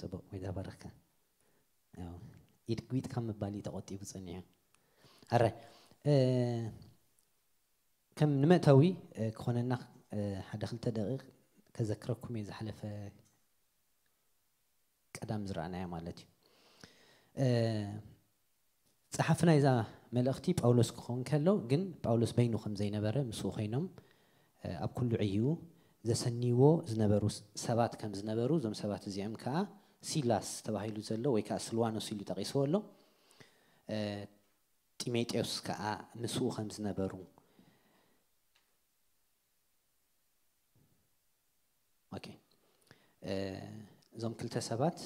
ጽቡቕ፣ ወይ ዳባረካ። ያው፣ ኢድ ጒት ካብ ምባል እዩ ተቖጢቡ ጸኒሑ። ኣረ፣ እ፣ ከም ንመእተዊ፣ እ፣ ክኾነና፣ እ፣ ሓደ ክልተ ደቂቕ ከዘክረኩም እየ ዝሓለፈ ቀዳም ዝረኣናዮ ማለት እዩ። እ፣ ጸሓፊ ናይዛ መልእኽቲ ጳውሎስ ክኸውን ከሎ፣ ግን ጳውሎስ በይኑ ከም ዘይነበረ፣ ምስኡ ኮይኖም፣ እ፣ ኣብ ኩሉ ዕይኡ ዘሰንይዎ ዝነበሩ ስ-፣ ሰባት ከም ዝነበሩ፣ እዞም ሰባት እዚኦም ከኣ ሲላስ ተባሂሉ ዘሎ ወይ ከኣ ስልዋኖስ ኢሉ ጠቒስዎ ኣሎ። እ፣ ጢሞቴዎስ ከኣ ምስኡ ከም ዝነበሩ። ኦኬ። እ፣ እዞም ክልተ ሰባት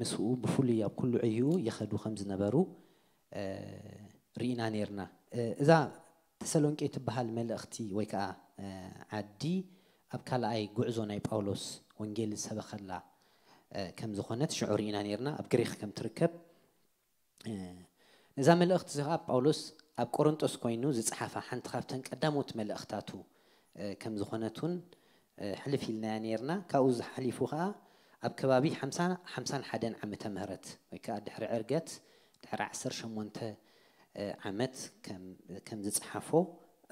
ምስኡ ብፍሉይ ኣብ ኩሉ ዕይኡ ይኸዱ ከም ዝነበሩ፣ እ፣ ርኢና ነይርና። እ፣ እዛ ተሰሎንቄ ትበሃል መልእኽቲ ወይ ከኣ፣ እ፣ ዓዲ ኣብ ካልኣይ ጉዕዞ ናይ ጳውሎስ ወንጌል ዝሰበኸላ፣ እ፣ ከም ዝኾነት ሽዑ ርኢና ነይርና። ኣብ ግሪኽ ከም ትርከብ፣ እ፣ ነዛ መልእኽቲ እዚ ኸኣ ጳውሎስ ኣብ ቆሮንጦስ ኮይኑ ዝጸሓፋ ሓንቲ ካብተን ቀዳሞት መልእኽታቱ፣ እ፣ ከም ዝኾነት እውን፣ እ፣ ሕልፍ ኢልናያ ነይርና። ካብኡ ዝሓሊፉ ኸኣ ኣብ ከባቢ ሓምሳ፣ ሓምሳን ሓደን ዓመተ ምህረት ወይ ከኣ ድሕሪ ዕርገት፣ ድሕሪ ዓሰርተ ሸሞንተ፣ እ፣ ዓመት ከም፣ ከም ዝጸሓፎ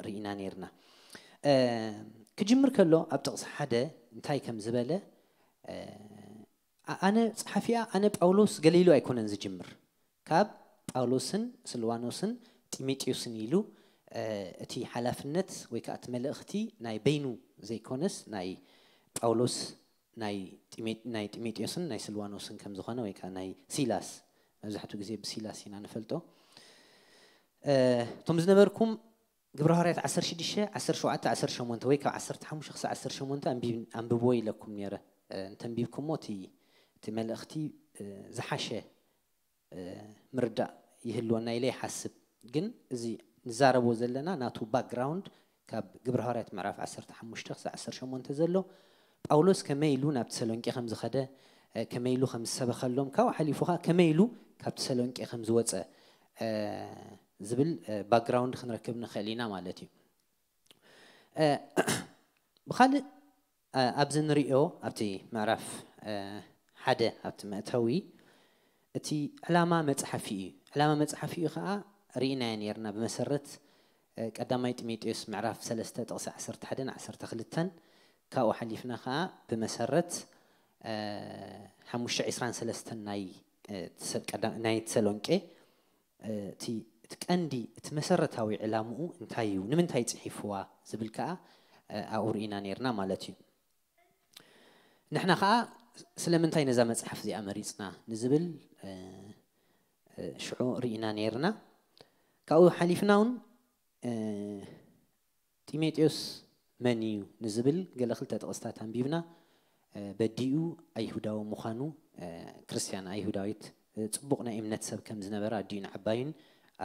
ርኢና ነይርና። እ፣ ክጅምር ከሎ ኣብ ጥቕሲ ሓደ እንታይ ከም ዝበለ፣ እ፣ ኣ-፣ ኣነ ጸሓፊኣ፣ ኣነ ጳውሎስ ገለ ኢሉ ኣይኮነን ዝጅምር። ካብ ጳውሎስን ስልዋኖስን ጢሞቴዎስን ኢሉ፣ እ፣ እቲ ሓላፍነት ወይ ከኣ እቲ መልእኽቲ ናይ በይኑ ዘይኮነስ ናይ ጳውሎስ፣ ናይ ጢሜ-፣ ናይ ጢሞቴዎስን ናይ ስልዋኖስን ከም ዝኾነ ወይ ከኣ ናይ ሲላስ፣ መብዛሕትኡ ግዜ ብሲላስ ኢና ንፈልጦ። እ፣ እቶም ዝነበርኩም ግብረ ሃዋርያት ዓሰርተ ሽዱሽተ፣ ዓሰርተ ሸውዓተ፣ ዓሰርተ ሸሞንተ ወይ ካብ ዓሰርተ ሓሙሽተ ክሳብ ዓሰርተ ሸሞንተ ኣንቢብ-፣ ኣንብብዎ ኢለኩም ነይረ። እ፣ እንተንቢብኩሞ እቲ፣ እቲ መልእኽቲ፣ እ፣ ዝሓሸ፣ እ፣ ምርዳእ ይህልወና ኢለ ይሓስብ። ግን እዚ ንዛረቦ ዘለና ናቱ ባክግራውንድ ካብ ግብረ ሃዋርያት ምዕራፍ ዓሰርተ ሓሙሽተ ክሳብ ዓሰርተ ሸሞንተ ዘሎ፣ ጳውሎስ ከመይ ኢሉ ናብ ተሰሎንቄ ከም ዝኸደ፣ እ፣ ከመይ ኢሉ ከም ዝሰበኸሎም፣ ካብኡ ሓሊፉ ኸኣ ከመይ ኢሉ ካብ ተሰሎንቄ ከም ዝወጸ፣ እ፣ ዝብል፣ እ፣ ባክግራውንድ ክንረክብ ንኽእል ኢና ማለት እዩ። እ፣ ብኻልእ፣ እ፣ ኣብዚ ንሪኦ፣ ኣብቲ ምዕራፍ፣ እ፣ ሓደ ኣብቲ መእተዊ፣ እቲ ዕላማ መጽሓፊ እዩ። ዕላማ መጽሓፊ እዩ ኸኣ ርኢናዮ ነይርና። ብመሰረት፣ እ፣ ቀዳማይ ጢሞቴዎስ ምዕራፍ ሰለስተ ጥቕሲ ዓሰርተ ሓደን ዓሰርተ ክልተን፣ ካብኡ ሓሊፍና ኸኣ ብመሰረት፣ እ፣ ሓሙሽተ ዒስራን ሰለስተን ናይ፣ እ፣ ተሰ-፣ ቀዳ-፣ ናይ ተሰሎንቄ፣ እ፣ እቲ፣ እቲ ቀንዲ፣ እቲ መሰረታዊ ዕላምኡ እንታይ እዩ? ንምንታይ ጽሒፍዋ? ዝብል ከኣ፣ እ፣ ኣብኡ ርኢና ነይርና ማለት እዩ። ንሕና ከኣ ስለምንታይ ነዛ መጽሓፍ እዚኣ መሪጽና ንዝብል፣ እ፣ እ፣ ሽዑ ርኢና ነይርና። ካብኡ ሓሊፍና እውን፣ እ፣ ጢሞቴዎስ መን እዩ ንዝብል ገለ ክልተ ጥቕስታት ኣንቢብና። እ፣ በዲኡ ኣይሁዳዊ ምዃኑ፣ እ፣ ክርስትያን ኣይሁዳዊት፣ እ፣ ጽቡቕ ናይ እምነት ሰብ ከም ዝነበረ ኣዲኡን ዓባዩን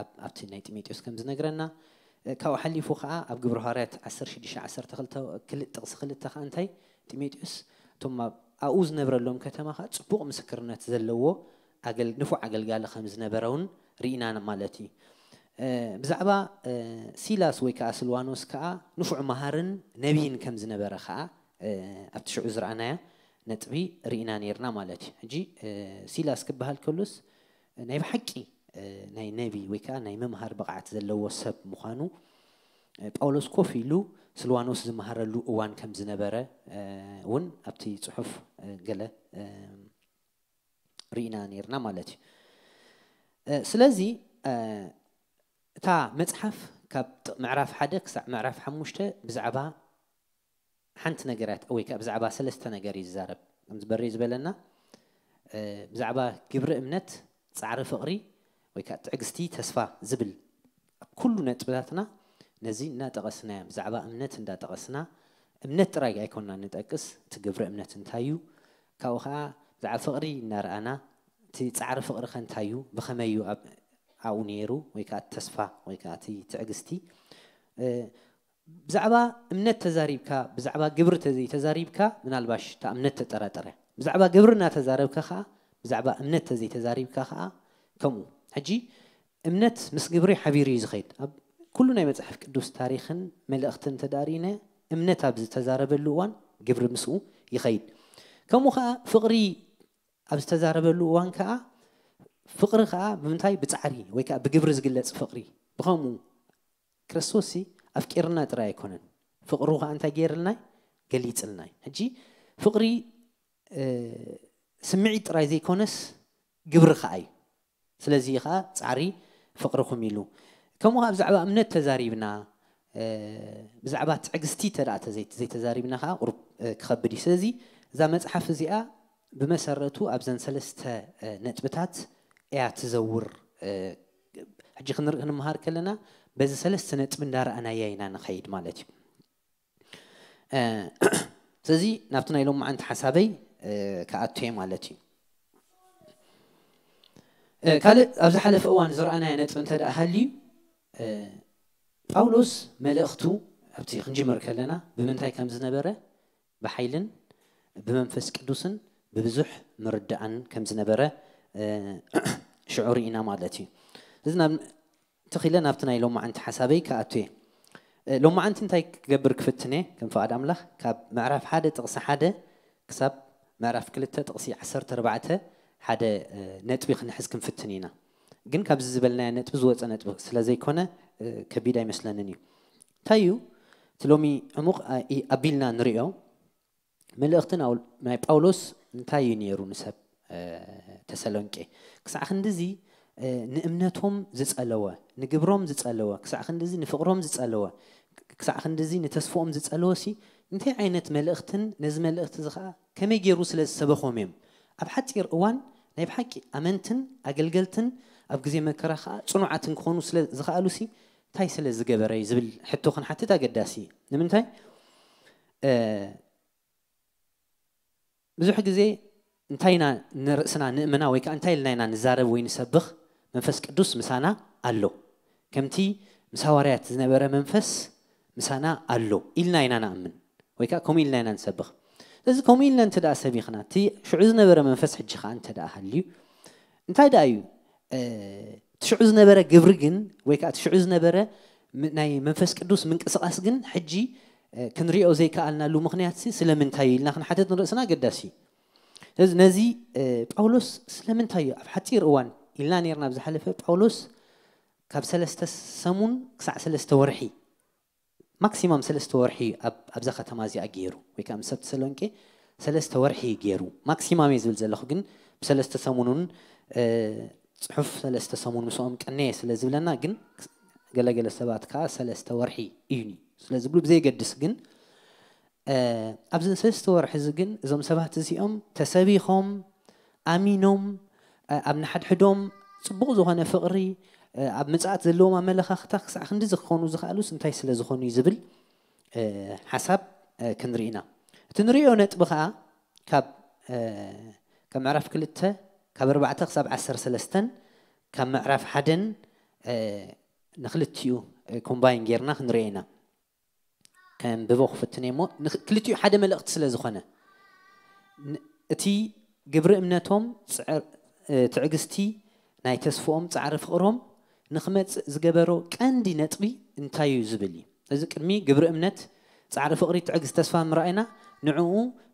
ኣብ-፣ ኣብቲ ናይ ጢሞቴዎስ ከም ዝነግረና፣ እ፣ ካብኡ ሓሊፉ ኸኣ ኣብ ግብረ ሃዋርያት ዓሰርተ ሽዱሽተ ዓሰርተ ክልተ ክል-፣ ጥቕሲ ክልተ ኸኣ እንታይ ጢሞቴዎስ እቶም ኣብ-፣ ኣብኡ ዝነብረሎም ከተማ ኸኣ ጽቡቕ ምስክርነት ዘለዎ ኣገል-፣ ንፉዕ ኣገልጋሊ ከም ዝነበረ እውን ርኢና ማለት እዩ። እ፣ ብዛዕባ፣ እ፣ ሲላስ ወይ ከኣ ስልዋኖስ ከኣ ንፉዕ መሃርን ነቢይን ከም ዝነበረ ከኣ፣ እ፣ ኣብቲ ሽዑ ዝረኣናያ ነጥቢ ርኢና ነይርና ማለት እዩ። ሕጂ፣ እ፣ ሲላስ ክበሃል ከሎስ ናይ ብሓቂ፣ እ፣ ናይ ነቢ ወይ ከኣ ናይ ምምሃር ብቕዓት ዘለዎ ሰብ ምዃኑ፣ እ፣ ጳውሎስ ኮፍ ኢሉ ስልዋኖስ ዝመሃረሉ እዋን ከም ዝነበረ፣ እ፣ እውን ኣብቲ ጽሑፍ፣ እ፣ ገለ፣ እ፣ ርኢና ነይርና ማለት እዩ። እ፣ ስለዚ፣ እ፣ እታ መጽሓፍ ካብ ጥ-፣ ምዕራፍ ሓደ ክሳዕ ምዕራፍ ሓሙሽተ ብዛዕባ ሓንቲ ነገር እያ፣ ወይ ከኣ ብዛዕባ ሰለስተ ነገር እዩ ዝዛረብ። ከምዚ በሪ ዝበለና፣ እ፣ ብዛዕባ ግብሪ እምነት፣ ጻዕሪ ፍቕሪ፣ ወይ ከኣ ትዕግስቲ፣ ተስፋ ዝብል ኣብ ኩሉ ነጥብታትና ነዚ እናጠቐስና እዮም። ብዛዕባ እምነት እንዳጠቐስና፣ እምነት ጥራይ ኣይኮንና ንጠቅስ፣ እቲ ግብሪ እምነት እንታይ እዩ? ካብኡ ከኣ ብዛዕባ ፍቕሪ እናረኣና፣ እቲ ጻዕሪ ፍቕሪ ከ እንታይ እዩ? ብኸመይ እዩ ኣብ-፣ ኣብኡ ነይሩ? ወይ ከኣ እቲ ተስፋ፣ ወይ ከኣ እቲ ትዕግስቲ? እ፣ ብዛዕባ እምነት ተዛሪብካ፣ ብዛዕባ ግብሪ ተዘይተዛሪብካ፣ ምናልባሽ እታ እምነት ተጠራጠረ። ብዛዕባ ግብሪ እናተዛረብካ ኸኣ፣ ብዛዕባ እምነት ተዘይተዛሪብካ ኸኣ ከምኡ። ሕጂ እምነት ምስ ግብሪ ሓቢሩ እዩ ዝኸይድ። ኣብ ኩሉ ናይ መጽሓፍ ቅዱስ ታሪኽን መልእኽትን እንተ ደኣ ርኢና፣ እምነት ኣብ ዝተዛረበሉ እዋን ግብሪ ምስኡ ይኸይድ። ከምኡ ኸኣ ፍቕሪ ኣብ ዝተዛረበሉ እዋን ከዓ ፍቕሪ ከዓ ብምንታይ? ብፃዕሪ ወይ ከዓ ብግብሪ ዝግለፅ ፍቕሪ። ብኸምኡ ክርስቶስ ሲ ኣፍቂርና ጥራይ ኣይኮነን፣ ፍቕሩ ከዓ እንታይ ገይርልናይ? ገሊፅልናይ። ሕጂ ፍቕሪ ስምዒት ጥራይ ዘይኮነስ ግብሪ ከዓ እዩ። ስለዚ ከዓ ፃዕሪ ፍቕርኹም ኢሉ። ከምኡ ከዓ ብዛዕባ እምነት ተዛሪብና፣ ብዛዕባ ትዕግስቲ ተደኣ ዘይተዛሪብና ከዓ ቁሩብ ክኸብድ እዩ። ስለዚ እዛ መፅሓፍ እዚኣ ብመሰረቱ ኣብዘን ሰለስተ ነጥብታት እያ ትዘውር። ሕጂ ክንርኢ ክንመሃር ከለና በዚ ሰለስተ ነጥቢ እንዳረኣናያ ኢና ንኸይድ ማለት እዩ። ስለዚ ናብቲ ናይ ሎማዓንቲ ሓሳበይ ክኣቱ እየ ማለት እዩ። ካልእ ኣብ ዝሓለፈ እዋን ዝረኣናዮ ነጥቢ እንተ ደኣ ሃልዩ፣ ጳውሎስ መልእኽቱ ኣብቲ ክንጅምር ከለና ብምንታይ ከም ዝነበረ፣ ብሓይልን ብመንፈስ ቅዱስን ብብዙሕ ምርዳእን ከም ዝነበረ ሽዑ ርኢና ማለት እዩ። እዚ ናብ ትኺለ ናብቲ ናይ ሎማዓንቲ ሓሳበይ ክኣቱ እየ። ሎማዓንቲ እንታይ ክገብር ክፍትነ ከም ፍቓድ ኣምላኽ ካብ ምዕራፍ ሓደ ጥቕሲ ሓደ ክሳብ ምዕራፍ ክልተ ጥቕሲ ዓሰርተ ኣርባዕተ ሓደ ነጥቢ ክንሕዝ ክንፍትን ኢና። ግን ካብዚ ዝበልናዮ ነጥቢ ዝወፀ ነጥቢ ስለ ዘይኮነ ከቢድ ኣይመስለንን እዩ። እንታይ እዩ እቲ ሎሚ ዕሙቕ ኣቢልና ንሪኦ? መልእኽቲ ናይ ጳውሎስ እንታይ እዩ ነይሩ ንሰብ ተሰሎንቄ? ክሳዕ ክንድዚ ንእምነቶም ዝጸለወ፣ ንግብሮም ዝጸለወ፣ ክሳዕ ክንድዚ ንፍቕሮም ዝጸለወ፣ ክሳዕ ክንድዚ ንተስፍኦም ዝጸለወ ሲ እንታይ ዓይነት መልእኽትን ነዚ መልእኽቲ እዚ ኸዓ ከመይ ገይሩ ስለ ዝሰበኾም እዮም? ኣብ ሓጺር እዋን ናይ ብሓቂ ኣመንትን ኣገልገልትን ኣብ ግዜ መከራ ኸዓ ጽኑዓትን ክኾኑ ስለ ዝኸኣሉ ሲ እንታይ ስለ ዝገበረ እዩ ዝብል ሕቶ ክንሓትት ኣገዳሲ እዩ። ንምንታይ? ብዙሕ ግዜ እንታይ ኢና ንርእስና ንእምና ወይ ከዓ እንታይ ኢልና ኢና ንዛረብ ወይ ንሰብኽ? መንፈስ ቅዱስ ምሳና ኣሎ። ከምቲ ምስ ሃዋርያት ዝነበረ መንፈስ ምሳና ኣሎ ኢልና ኢና ንኣምን ወይ ከዓ ከምኡ ኢልና ኢና ንሰብኽ። ስለዚ ከምኡ ኢልና እንተ ደኣ ሰቢኽና እቲ ሽዑ ዝነበረ መንፈስ ሕጂ ከዓ እንተ ደኣ ሃልዩ እንታይ ደኣ እዩ እቲ ሽዑ ዝነበረ ግብሪ ግን ወይ ከዓ እቲ ሽዑ ዝነበረ ናይ መንፈስ ቅዱስ ምንቅስቃስ ግን ሕጂ ክንሪኦ ዘይከኣልናሉ ምክንያት ስለምንታይ እዩ ኢልና ክንሓተት ንርእስና ኣገዳሲ እዩ። ስለዚ ነዚ ጳውሎስ ስለምንታይ እዩ ኣብ ሓፂር እዋን ኢልና ነርና ኣብ ዝሓለፈ ጳውሎስ ካብ ሰለስተ ሰሙን ክሳዕ ሰለስተ ወርሒ ማክሲማም ሰለስተ ወርሒ ኣብዛ ከተማ እዚኣ ገይሩ ወይ ከዓ ምስ ሰብ ተሰሎንቄ ሰለስተ ወርሒ ገይሩ ማክሲማም እየ ዝብል ዘለኹ ግን ብሰለስተ ሰሙኑን ፅሑፍ ሰለስተ ሰሙን ምስኦም ቀነየ ስለ ዝብለና ግን ገለገለ ሰባት ከዓ ሰለስተ ወርሒ እዩ ስለ ዝብሉ ብዘየገድስ ግን ኣብዚ ሰለስተ ወርሒ እዚ ግን እዞም ሰባት እዚኦም ተሰቢኾም ኣሚኖም ኣብ ንሓድሕዶም ፅቡቕ ዝኾነ ፍቕሪ ኣብ ምፅኣት ዘለዎም ኣመለኻኽታ ክሳዕ ክንድዚ ክኾኑ ዝኽኣሉስ እንታይ ስለ ዝኾኑ እዩ ዝብል ሓሳብ ክንርኢ ኢና። እቲ ንሪኦ ነጥቢ ከዓ ካብ ካብ ምዕራፍ ክልተ ካብ ኣርባዕተ ክሳብ ዓሰርተ ሰለስተን ካብ ምዕራፍ ሓደን ንክልቲኡ ኮምባይን ጌርና ክንሪኦ ኢና። ከንብቦ ክፍትን እየ እሞ ክልቲኡ ሓደ መልእኽቲ ስለ ዝኾነ እቲ ግብሪ እምነቶም ትዕግስቲ ናይ ተስፍኦም ፃዕሪ ፍቕሮም ንክመፅእ ዝገበሮ ቀንዲ ነጥቢ እንታይ እዩ ዝብል እዩ። እዚ ቅድሚ ግብሪ እምነት ፃዕሪ ፍቕሪ ትዕግስቲ ተስፋ ምርኣይና ንዕኡ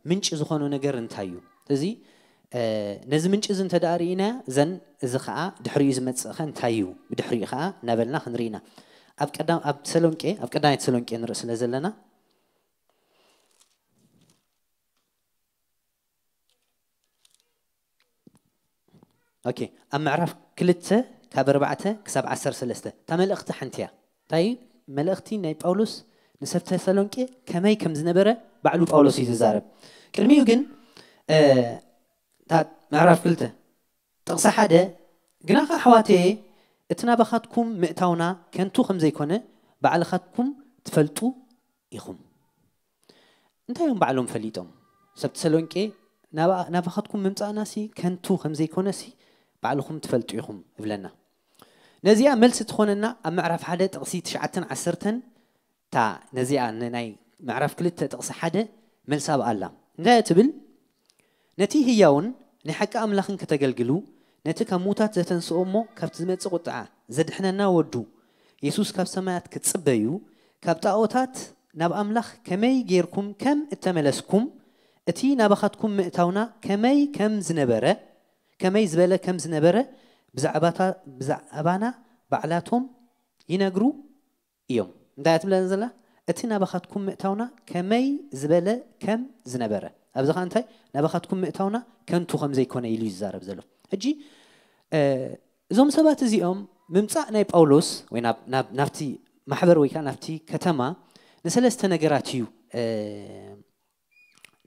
ምንጪ ዝኾኖ ነገር እንታይ እዩ? እዚ ነዚ ምንጪ እዚ እንተ ደኣ ርኢና ዘን እዚ ከዓ ድሕሪኡ ዝመፅእ ኸ እንታይ እዩ? ብድሕሪኡ ከዓ እናበልና ክንርኢና ኣብ ቀዳም ኣብ ተሰሎንቄ ኣብ ቀዳማይ ተሰሎንቄ ንርኢ ስለ ዘለና ኦኬ ኣብ ምዕራፍ ክልተ ካብ ኣርባዕተ ክሳብ ዓሰርተ ሰለስተ እታ መልእኽቲ ሓንቲ እያ። እንታይ መልእኽቲ ናይ ጳውሎስ ንሰብ ተሰሎንቄ ከመይ ከም ዝነበረ ባዕሉ ጳውሎስ እዩ ዝዛረብ። ቅድሚኡ ግን እታ ምዕራፍ ክልተ ጥቕሲ ሓደ ግናኸ ኣሕዋተየ እቲ ናባኻትኩም ምእታውና ከንቱ ከም ዘይኮነ ባዕልኻትኩም ትፈልጡ ኢኹም። እንታይ እዮም ባዕሎም ፈሊጦም? ሰብ ተሰሎንቄ ናባኻትኩም ምምፃእናሲ ከንቱ ከም ዘይኮነሲ ባዕልኹም ትፈልጡ ኢኹም እብለና። ነዚኣ መልሲ ትኾነና ኣብ ምዕራፍ ሓደ ጥቕሲ ትሽዓተን ዓሰርተን እታ ነዚኣ ንናይ ምዕራፍ ክልተ ጥቕሲ ሓደ መልሲ ኣብኣ ኣላ። እንታይ እያ ትብል? ነቲ ህያውን ናይ ሓቂ ኣምላኽን ከተገልግሉ ነቲ ካብ ምዉታት ዘተንስኦ እሞ ካብቲ ዝመጽእ ቁጥዓ ዘድሕነና ወዱ የሱስ ካብ ሰማያት ክትጽበዩ ካብ ጣኦታት ናብ ኣምላኽ ከመይ ጌርኩም ከም እተመለስኩም እቲ ናባኻትኩም ምእታውና ከመይ ከም ዝነበረ ከመይ ዝበለ ከም ዝነበረ ብዛዕባታ- ብዛዕባና ባዕላቶም ይነግሩ እዮም። እንታይ እያ ትብለና ዘላ? እቲ ናባኻትኩም ምእታውና ከመይ ዝበለ ከም ዝነበረ፣ ኣብዚ ኸዓ እንታይ ናባኻትኩም ምእታውና ከንቱ ከም ዘይኮነ ኢሉ እዩ ዝዛረብ ዘሎ። ሕጂ እ፣ እዞም ሰባት እዚኦም ምምጻእ ናይ ጳውሎስ ወይ ናብ ናብ ናብቲ ማሕበር ወይ ከዓ ናብቲ ከተማ ንሰለስተ ነገራት እዩ እ፣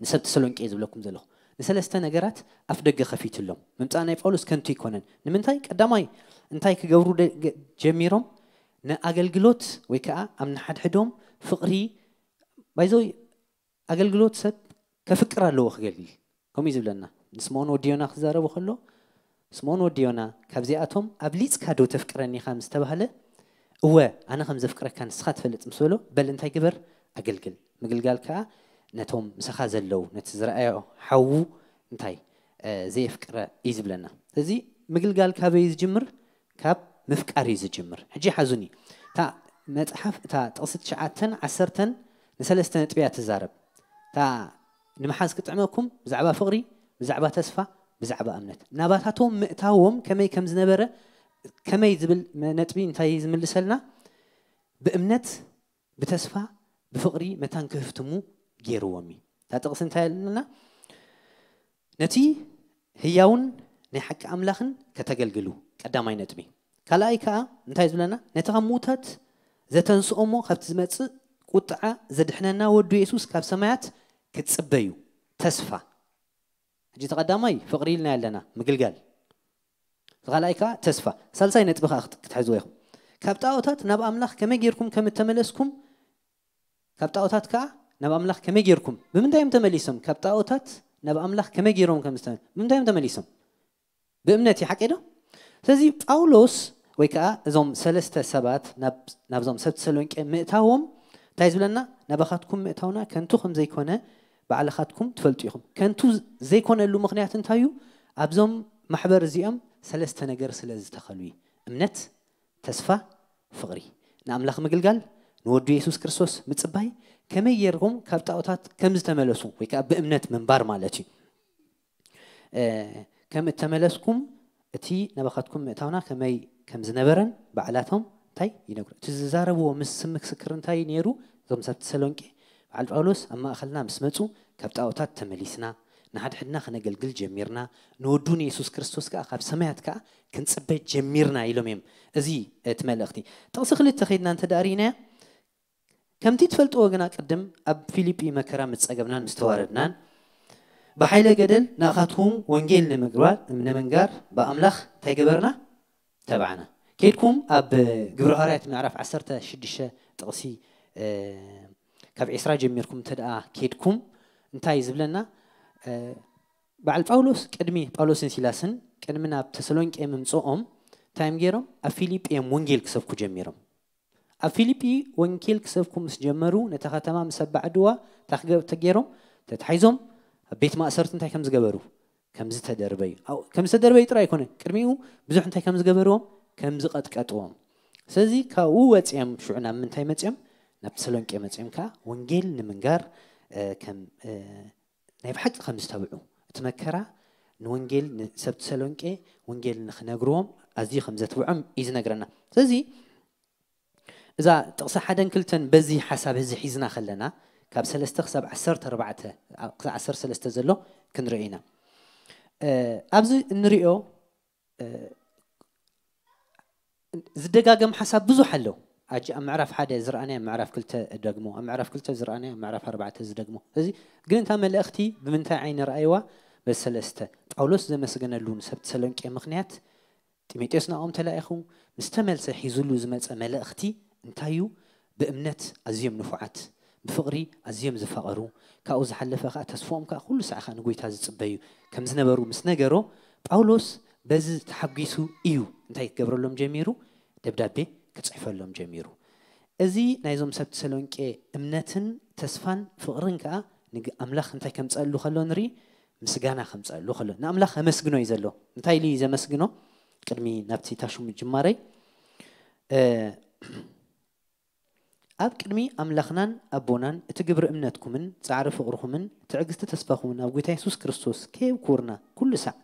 ንሰብ ተሰሎንቄ ዝብለኩም ዘለኹ ንሰለስተ ነገራት ኣፍ ደገ ከፊትሎም። ምምጻእ ናይ ጳውሎስ ከንቱ ኣይኮነን። ንምንታይ? ቀዳማይ እንታይ ክገብሩ ደ- ገ- ጀሚሮም? ንኣገልግሎት ወይ ከዓ ኣብ ንሓድሕዶም ፍቕሪ ባይዘው ኣገልግሎት ሰብ ከፍቅር ኣለዎ ክገልግል። ከምኡ እዩ ዝብለና። ንስምኦን ወዲ ዮና ክዛረቡ ከሎ ስምኦን ወዲ ዮና ካብዚኣቶም ኣብሊፅካ ዶ ተፍቅረኒ ኢኻ ምስ ተባህለ እወ ኣነ ከም ዘፍቅረካ ንስኻ ትፈልጥ ምስ በሎ በል እንታይ ግበር ኣገልግል። ምግልጋል ከዓ ነቶም ምሳኻ ዘለዉ ነቲ ዝረኣዮ ሓዉ እንታይ እ፣ ዘየፍቅረ እዩ ዝብለና። ስለዚ ምግልጋል ካበይ እዩ ዝጅምር? ካብ ምፍቃር እዩ ዝጅምር። ሕጂ ሓዙኒ እታ መፅሓፍ እታ ጥቕሲ ትሽዓተን ዓሰርተን ንሰለስተ ነጥቢ እያ ትዛረብ። እታ ንምሓዝ ክጥዕመኩም ብዛዕባ ፍቕሪ፣ ብዛዕባ ተስፋ፣ ብዛዕባ እምነት ናባታቶም ምእታዎም ከመይ ከም ዝነበረ ከመይ ዝብል መ- ነጥቢ እንታይ ዝምልሰልና? ብእምነት ብተስፋ ብፍቕሪ መታን ክህፍትሙ ገይርዎም እዩ። እታ ጥቕሲ እንታይ ኣለና? ነቲ ህያውን ናይ ሓቂ ኣምላኽን ከተገልግሉ ቀዳማይ ነጥቢ። ካልኣይ ከዓ እንታይ ዝብለና? ነቲ ካብ ምዉታት ዘተንስኦሞ ካብቲ ዝመጽእ ቁጥዓ ዘድሕነና ወዱ የሱስ ካብ ሰማያት ክትጽበዩ ተስፋ። ሕጂ ተቐዳማይ ፍቕሪ ኢልና ኣለና ምግልጋል። ካልኣይ ከዓ ተስፋ። ሳልሳይ ነጥቢ ከዓ ክት- ክትሕዝዎ ኢኹም። ካብ ጣዖታት ናብ ኣምላኽ ከመይ ጌርኩም ከም እተመለስኩም ካብ ጣዖታት ከዓ ናብ ኣምላኽ ከመይ ጌርኩም ብምንታይ እዮም ተመሊሶም? ካብ ጣዖታት ናብ ኣምላኽ ከመይ ጌሮም ከም ዝተመ- ብምንታይ እዮም ተመሊሶም? ብእምነት እዩ ሓቂ ዶ? ስለዚ ጳውሎስ ወይ ከዓ እዞም ሰለስተ ሰባት ናብ- ናብዞም ሰብ ተሰሎንቄ ምእታዎም እንታይ ዝብለና? ናባኻትኩም ምእታውና ከንቱ ከም ዘይኮነ ባዕልኻትኩም ትፈልጡ ኢኹም። ከንቱ ዘይኮነሉ ምኽንያት እንታይ እዩ? ኣብዞም ማሕበር እዚኦም ሰለስተ ነገር ስለ ዝተኸሉ እዩ። እምነት፣ ተስፋ፣ ፍቕሪ። ንኣምላኽ ምግልጋል፣ ንወዱ የሱስ ክርስቶስ ምጽባይ፣ ከመይ ጌርኩም ካብ ጣዖታት ከም ዝተመለሱ ወይ ከዓ ብእምነት ምንባር ማለት እዩ። እ፣ ከም እተመለስኩም እቲ ናባኻትኩም ምእታውና ከመይ ከም ዝነበረን ባዕላቶም እንታይ ይነግሩ። እቲ ዝዛረብዎ ምስ ምስክር እንታይ ነይሩ? እዞም ሰብ ተሰሎንቄ በዓል ጳውሎስ ኣብ ማእኸልና ምስ መፁ ካብ ጣዖታት ተመሊስና ንሓድሕድና ክነገልግል ጀሚርና ንወዱ ንየሱስ ክርስቶስ ከዓ ካብ ሰማያት ከዓ ክንፅበ ጀሚርና ኢሎም እዮም። እዚ እቲ መልእኽቲ ጥቕሲ ክልተ ከይድና እንተ ደኣ ርኢናያ ከምቲ ትፈልጥዎ ግና ቅድም ኣብ ፊልጲ መከራ ምስ ጸገብናን ምስ ተዋረድናን ብሓይለ ገደል ንኣኻትኩም ወንጌል ንምግባር ንምንጋር ብኣምላኽ እንታይ ገበርና? ተባዕና። ኬድኩም ኣብ ግብረ ሃዋርያት ምዕራፍ ዓሰርተ ሽዱሽተ ጥቕሲ ካብ ዒስራ ጀሚርኩም እንተ ደኣ ኬድኩም እንታይ እዩ ዝብለና? በዓል ጳውሎስ ቅድሚ ጳውሎስን ሲላስን ቅድሚ ናብ ተሰሎንቄ ምምፅኦም እንታይ እዮም ገይሮም? ኣብ ፊልጲ እዮም ወንጌል ክሰብኩ ጀሚሮም። ኣብ ፊልጲ ወንጌል ክሰብኩ ምስ ጀመሩ ነታ ከተማ ምስ ኣባዕድዋ እንታይ ክገ- ተገይሮም? ተታሒዞም ኣብ ቤት ማእሰርቲ እንታይ ከም ዝገበሩ? ከም ዝተደርበዩ። ኣው- ከም ዝተደርበዩ ጥራይ ኣይኮነ፣ ቅድሚኡ ብዙሕ እንታይ ከም ዝገበርዎም? ከም ዝቐጥቀጥዎም። ስለዚ ካብኡ ወፂኦም ሽዑ ናብ ምንታይ መፂኦም? ናብ ተሰሎንቄ መፂኦም ከዓ ወንጌል ንምንጋር እ፣ ከም እ፣ ናይ ብሓቂ ከም ዝተብዑ እቲ መከራ ንወንጌል ንሰብ ተሰሎንቄ ወንጌል ንክነግርዎም ኣዝዩ ከም ዘትብዖም እዩ ዝነግረና። ስለዚ እዛ ጥቕሲ ሓደን ክልተን በዚ ሓሳብ እዚ ሒዝና ከለና ካብ ሰለስተ ክሳብ ዓሰርተ ኣርባዕተ ክሳብ ዓሰርተ ሰለስተ ዘሎ ክንርኢ ኢና። ኣብዚ እንሪኦ ዝደጋገም ሓሳብ ብዙሕ ኣሎ። ኣብ ምዕራፍ ሓደ ዝረኣናዮ ኣብ ምዕራፍ ክልተ ደግሞ ኣብ ምዕራፍ ክልተ ዝረኣናዮ ኣብ ምዕራፍ ኣርባዕተ ዝደግሞ እዚ ግን እታ መልእኽቲ ብምንታይ ዓይኒ ረኣይዋ? በዚ ሰለስተ ጳውሎስ ዘመስገነሉ ንሰብ ተሰሎንቄ ምኽንያት ጢሞቴዎስ ናብኦም ተላኢኹ ምስ ተመልሰ ሒዙሉ ዝመፀ መልእኽቲ እንታይ እዩ? ብእምነት ኣዝዮም ንፉዓት፣ ብፍቕሪ ኣዝዮም ዝፋቐሩ፣ ካብኡ ዝሓለፈ ከዓ ተስፍኦም ከዓ ኩሉ ሳዕ ከዓ ንጎይታ ዝፅበዩ ከም ዝነበሩ ምስ ነገሮ ጳውሎስ በዚ ተሓጒሱ እዩ እንታይ ክገብረሎም ጀሚሩ? ደብዳቤ ክፅሕፈሎም ጀሚሩ። እዚ ናይዞም ሰብ ተሰሎንቄ እምነትን ተስፋን ፍቕርን ከዓ ንኣምላኽ እንታይ ከምፀሉ ከሎ ንርኢ? ምስጋና ከምፀሉ ከሎ ንኣምላኽ ከመስግኖ እዩ ዘሎ። እንታይ ኢሉ እዩ ዘመስግኖ? ቅድሚ ናብቲ ታሹም ጅማረይ ኣብ ቅድሚ ኣምላኽናን ኣቦናን እቲ ግብሪ እምነትኩምን ጻዕሪ ፍቕርኹምን ትዕግስቲ ተስፋኹምን ኣብ ጐይታ የሱስ ክርስቶስ ከየብኩርና ኩሉ ሳዕ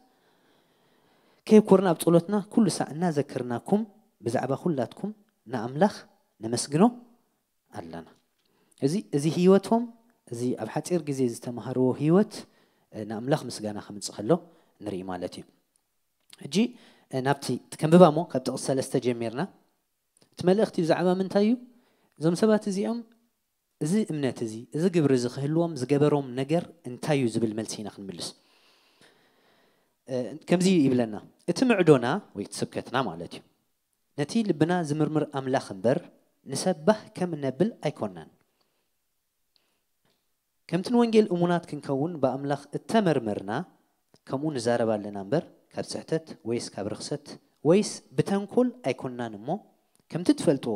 ከየብኮርና ኣብ ጸሎትና ኩሉ ሳዕ እናዘከርናኩም ብዛዕባ ኩላትኩም ንኣምላኽ ነመስግኖ ኣለና። እዚ እዚ ህይወቶም፣ እዚ ኣብ ሓጺር ግዜ ዝተማሃርዎ ህይወት፣ እ፣ ንኣምላኽ ምስጋና ከምጽእ ከሎ ንርኢ ማለት እዩ። ሕጂ፣ እ፣ ናብቲ እቲ ከንብባ እሞ ካብ ጥቕሲ ሰለስተ ጀሚርና፣ እቲ መልእኽቲ ብዛዕባ ምንታይ እዩ? እዞም ሰባት እዚኦም እዚ እምነት እዚ፣ እዚ ግብሪ እዚ ክህልዎም ዝገበሮም ነገር እንታይ እዩ ዝብል መልሲ ኢና ክንምልስ። እ፣ ከምዚ ይብለና፣ እቲ ምዕዶና ወይ እቲ ስብከትና ማለት እዩ፣ ነቲ ልብና ዝምርምር ኣምላኽ እምበር ንሰባህ ከም እነብል ኣይኮናን። ከምቲ ንወንጌል እሙናት ክንከውን ብኣምላኽ እተመርመርና፣ ከምኡ ንዛረብ ኣለና እምበር፣ ካብ ስሕተት ወይስ ካብ ርኽሰት ወይስ ብተንኮል ኣይኮንናን እሞ፣ ከምቲ ትፈልጥዎ፣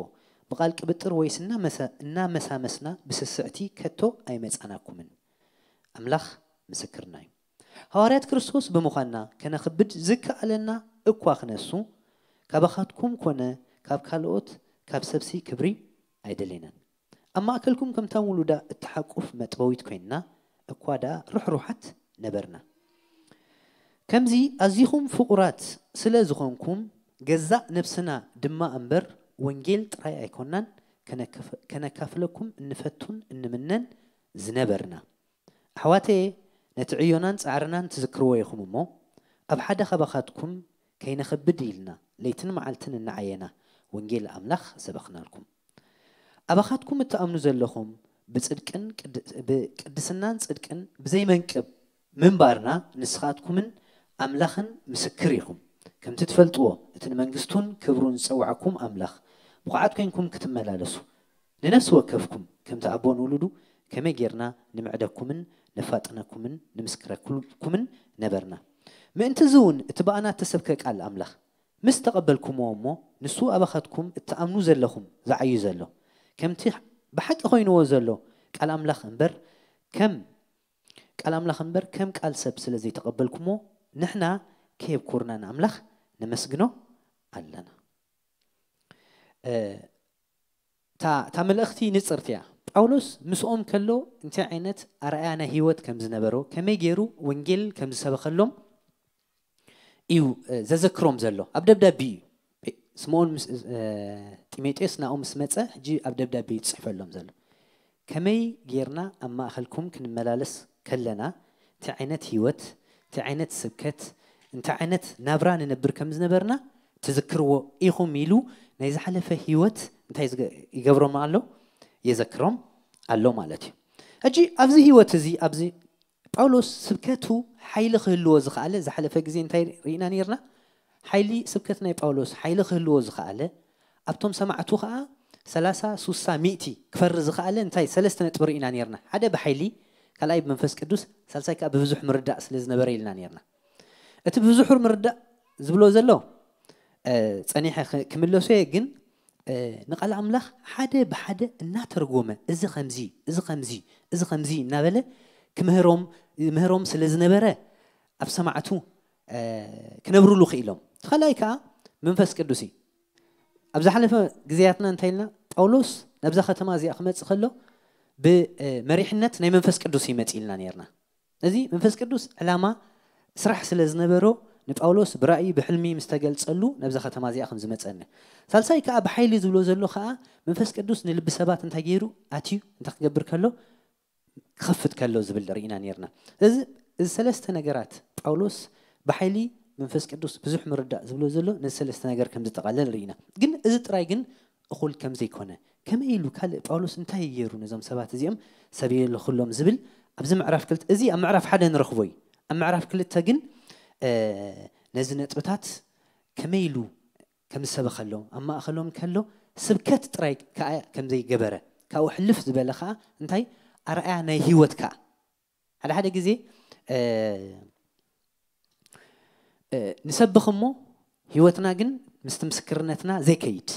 ብቓል ቅብጥር ወይስ እናመሳ-፣ እናመሳመስና ብስስዕቲ ከቶ ኣይመጻናኩምን። ኣምላኽ ምስክርና እዩ። ሃዋርያት ክርስቶስ ብምዃንና ከነኽብድ ዝከኣለና እኳ ክነሱ፣ ካባኻትኩም ኮነ ካብ ካልኦት ካብ ሰብሲ ክብሪ ኣይደሌናን። ኣብ ማእከልኩም ከምታ ውሉዳ እትሓቁፍ መጥበዊት ኮይንና እኳ ደኣ ርሕሩሓት ነበርና። ከምዚ ኣዚኹም ፍቑራት ስለ ዝኾንኩም፣ ገዛእ ነብስና ድማ እምበር ወንጌል ጥራይ ኣይኮናን ከነከፍ-፣ ከነካፍለኩም እንፈቱን እንምነን ዝነበርና። ኣሕዋተየ፣ ነቲ ዕዮናን ጻዕርናን ትዝክርዎ ኢኹም እሞ፣ ኣብ ሓደ ካባኻትኩም ከይነኸብድ ኢልና ለይትን መዓልትን እናዓየና ወንጌል ኣምላኽ ሰበኽናልኩም። ኣባኻትኩም እትኣምኑ ዘለኹም ብጽድቅን ቅድ-፣ ብቅድስናን ጽድቅን ብዘይመንቅብ ምንባርና ንስኻትኩምን ኣምላኽን ምስክር ኢኹም። ከምቲ ትፈልጥዎ፣ እቲ ንመንግስቱን ክብሩን ዝጸውዓኩም ኣምላኽ ብቑዓት ኮይንኩም ክትመላለሱ፣ ንነፍሲ ወከፍኩም ከምቲ ኣቦ ንውሉዱ ከመይ ጌርና ንምዕደኩምን ነፋጥነኩምን ንምስክረኩምን ነበርና። ምእንቲ እዚ እውን እቲ ብኣና እተሰብከ ቃል ኣምላኽ ምስ ተቐበልኩምዎ እሞ፣ ንሱ ኣባኻትኩም እትኣምኑ ዘለኹም ዝዓዩ ዘሎ፣ ከምቲ ብሓቂ ኮይንዎ ዘሎ ቃል ኣምላኽ እምበር፣ ከም ቃል ኣምላኽ እምበር ከም ቃል ሰብ ስለ ዘይተቐበልኩምዎ፣ ንሕና ከየብኮርና ንኣምላኽ ነመስግኖ ኣለና። እ፣ እታ እታ መልእኽቲ ንጽርቲ እያ። ጳውሎስ ምስኦም ከሎ እንታይ ዓይነት ኣርኣያ ናይ ህይወት ከም ዝነበሮ፣ ከመይ ገይሩ ወንጌል ከም ዝሰበኸሎም እዩ፣ እ፣ ዘዘክሮም ዘሎ። ኣብ ደብዳቤ እዩ። ጴ-፣ ስምኦን ምስ፣ እ፣ ጢሞቴዎስ ናብኡ ምስ መጸ፣ ሕጂ ኣብ ደብዳቤ እዩ ዝጽሕፈሎም ዘሎ። ከመይ ጌርና ኣብ ማእከልኩም ክንመላለስ ከለና፣ እንታይ ዓይነት ህይወት፣ እንታይ ዓይነት ስብከት፣ እንታይ ዓይነት ናብራ ንነብር ከም ዝነበርና ትዝክርዎ ኢኹም ኢሉ ናይ ዝሓለፈ ህይወት እንታይ ዝገ-፣ ይገብሮም ኣሎ? የዘክሮም ኣሎ ማለት እዩ። ሕጂ ኣብዚ ህይወት እዚ፣ ኣብዚ ጳውሎስ ስብከቱ ሓይሊ ክህልዎ ዝኸኣለ፣ ዝሓለፈ ግዜ እንታይ ርኢና ነይርና? ሓይሊ ስብከት ናይ ጳውሎስ ሓይሊ ክህልዎ ዝኸኣለ፣ ኣብቶም ሰማዕቱ ኸኣ ሰላሳ፣ ሱሳ፣ ሚእቲ ክፈሪ ዝኸኣለ እንታይ ሰለስተ ነጥቢ ርኢና ነይርና። ሓደ ብሓይሊ፣ ካልኣይ ብመንፈስ ቅዱስ፣ ሳልሳይ ከኣ ብብዙሕ ምርዳእ ስለ ዝነበረ ኢልና ነይርና። እቲ ብብዙሕ ምርዳእ ዝብሎ ዘሎ፣ እ፣ ጸኒሐ ክ-፣ ክምለሶ እየ፣ ግን፣ እ፣ ንቃል ኣምላኽ ሓደ ብሓደ እናተርጎመ፣ እዚ ኸምዚ፣ እዚ ኸምዚ፣ እዚ ኸምዚ እናበለ ክምህሮም፣ ምህሮም ስለ ዝነበረ፣ ኣብ ሰማዕቱ፣ እ፣ ክነብሩሉ ክኢሎም። እቲ ካልኣይ ከኣ መንፈስ ቅዱስ እዩ። ኣብ ዝሓለፈ ግዜያትና እንታይ ኢልና? ጳውሎስ ናብዛ ከተማ እዚኣ ክመጽእ ከሎ ብመሪሕነት ናይ መንፈስ ቅዱስ እዩ መጺእ ኢልና ነይርና። እዚ መንፈስ ቅዱስ ዕላማ ስራሕ ስለ ዝነበሮ ንጳውሎስ ብራእይ ብሕልሚ ምስ ተገልጸሉ ናብዛ ከተማ እዚኣ ከም ዝመጸኒ። ሳልሳይ ከኣ ብሓይሊ ዝብሎ ዘሎ ከኣ መንፈስ ቅዱስ ንልቢ ሰባት እንታይ ገይሩ ኣትዩ እንታይ ክገብር ከሎ ክኸፍት ከሎ ዝብል ርኢና ነይርና። እዚ፣ እዚ ሰለስተ ነገራት ጳውሎስ ብሓይሊ መንፈስ ቅዱስ ብዙሕ ምርዳእ ዝብሎ ዘሎ ነዚ ሰለስተ ነገር ከም ዝጠቓለል ርኢና። ግን እዚ ጥራይ ግን እኹል ከም ዘይኮነ፣ ከመይ ኢሉ ካልእ ጳውሎስ እንታይ ገይሩ ነዞም ሰባት እዚኦም ሰብ የለኹሎም ዝብል ኣብዚ ምዕራፍ ክልተ፣ እዚ ኣብ ምዕራፍ ሓደ ንረኽቦ እዩ። ኣብ ምዕራፍ ክልተ ግን፣ እ፣ ነዚ ነጥብታት ከመይ ኢሉ ከም ዝሰበኸሎም፣ ኣብ ማእከሎም ከሎ ስብከት ጥራይ ከኣ ከም ዘይገበረ፣ ካብኡ ሕልፍ ዝበለ ከኣ እንታይ ኣርኣያ ናይ ህይወት ከኣ። ሓደ ሓደ ግዜ፣ እ፣ እ፣ ንሰብኽ እሞ ህይወትና ግን ምስቲ ምስክርነትና ዘይከይድ።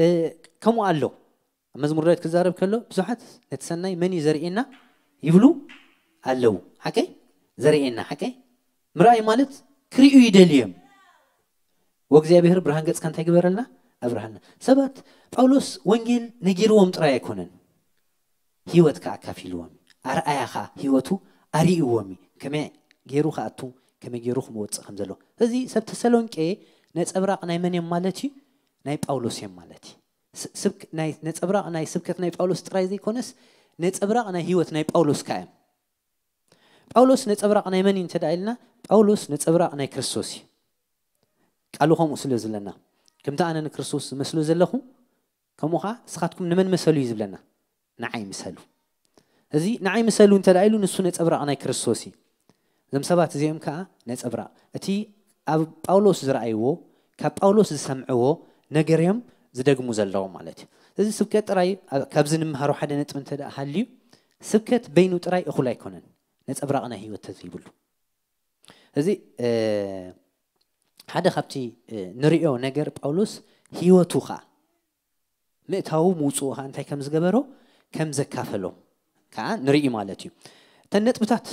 እ፣ ከምኡ ኣሎ። ኣብ መዝሙር ዳዊት ክዛረብ ከሎ፣ ብዙሓት ነቲ ሰናይ መን እዩ ዘርእየና ይብሉ ኣለዉ። ሓቀይ? ዘርእየና፣ ሓቀይ? ምርኣይ ማለት ክርእዩ ይደልዩ እዮም። ወእግዚኣብሔር ብርሃን ገጽካ እንታይ ግበረልና? ኣብርሃልና። ሰባት፣ ጳውሎስ ወንጌል ነጊርዎም ጥራይ ኣይኮነን፣ ህይወት ከኣ ኣካፊልዎም እዩ። ኣርኣያ ከኣ ህይወቱ ኣርእይዎም እዩ። ከመይ ገይሩ ክኣቱ፣ ከመይ ገይሩ ክመወፅእ ከም ዘለዎ። እዚ ሰብ ተሰሎንቄ ነፀብራቕ ናይ መን እዮም ማለት እዩ? ናይ ጳውሎስ እዮም ማለት እዩ። ስ- ስብክ- ናይ ነፀብራቕ ናይ ስብከት ናይ ጳውሎስ ጥራይ ዘይኮነስ ነፀብራቕ ናይ ህይወት ናይ ጳውሎስ ከኣ እዮም። ጳውሎስ ነፀብራቕ ናይ መን እዩ እንተ ደኣ ኢልና፣ ጳውሎስ ነፀብራቕ ናይ ክርስቶስ እዩ። ቃሉ ከምኡ ስለ ዝብለና፣ ከምቲ ኣነ ንክርስቶስ ዝመስሎ ዘለኹ፣ ከምኡ ኸዓ ንስኻትኩም ንመን መሰሉ እዩ ዝብለና? ንዓይ ምሰሉ። እዚ ንዓይ ምሰሉ እንተ ደኣ ኢሉ፣ ንሱ ነጸብራቕ ናይ ክርስቶስ እዩ። እዞም ሰባት እዚኦም ከኣ ነጸብራቕ እቲ ኣብ ጳውሎስ ዝረኣይዎ፣ ካብ ጳውሎስ ዝሰምዕዎ ነገር እዮም ዝደግሙ ዘለዉ ማለት እዩ። እዚ ስብከት ጥራይ ኣብ- ካብዚ ንምሃሮ ሓደ ነጥቢ እንተ ደኣ ሃልዩ፣ ስብከት በይኑ ጥራይ እኹል ኣይኮነን፣ ነጸብራቕ ናይ ህይወት ተዘይብሉ። እዚ እ፣ ሓደ ካብቲ እ፣ ንርእዮ ነገር ጳውሎስ ህይወቱ ኸኣ ምእታዉ ምውፅኡ ኸዓ እንታይ ከም ዝገበሮ ከም ዘካፈሎ ከዓ ንርኢ ማለት እዩ። እተን ነጥብታት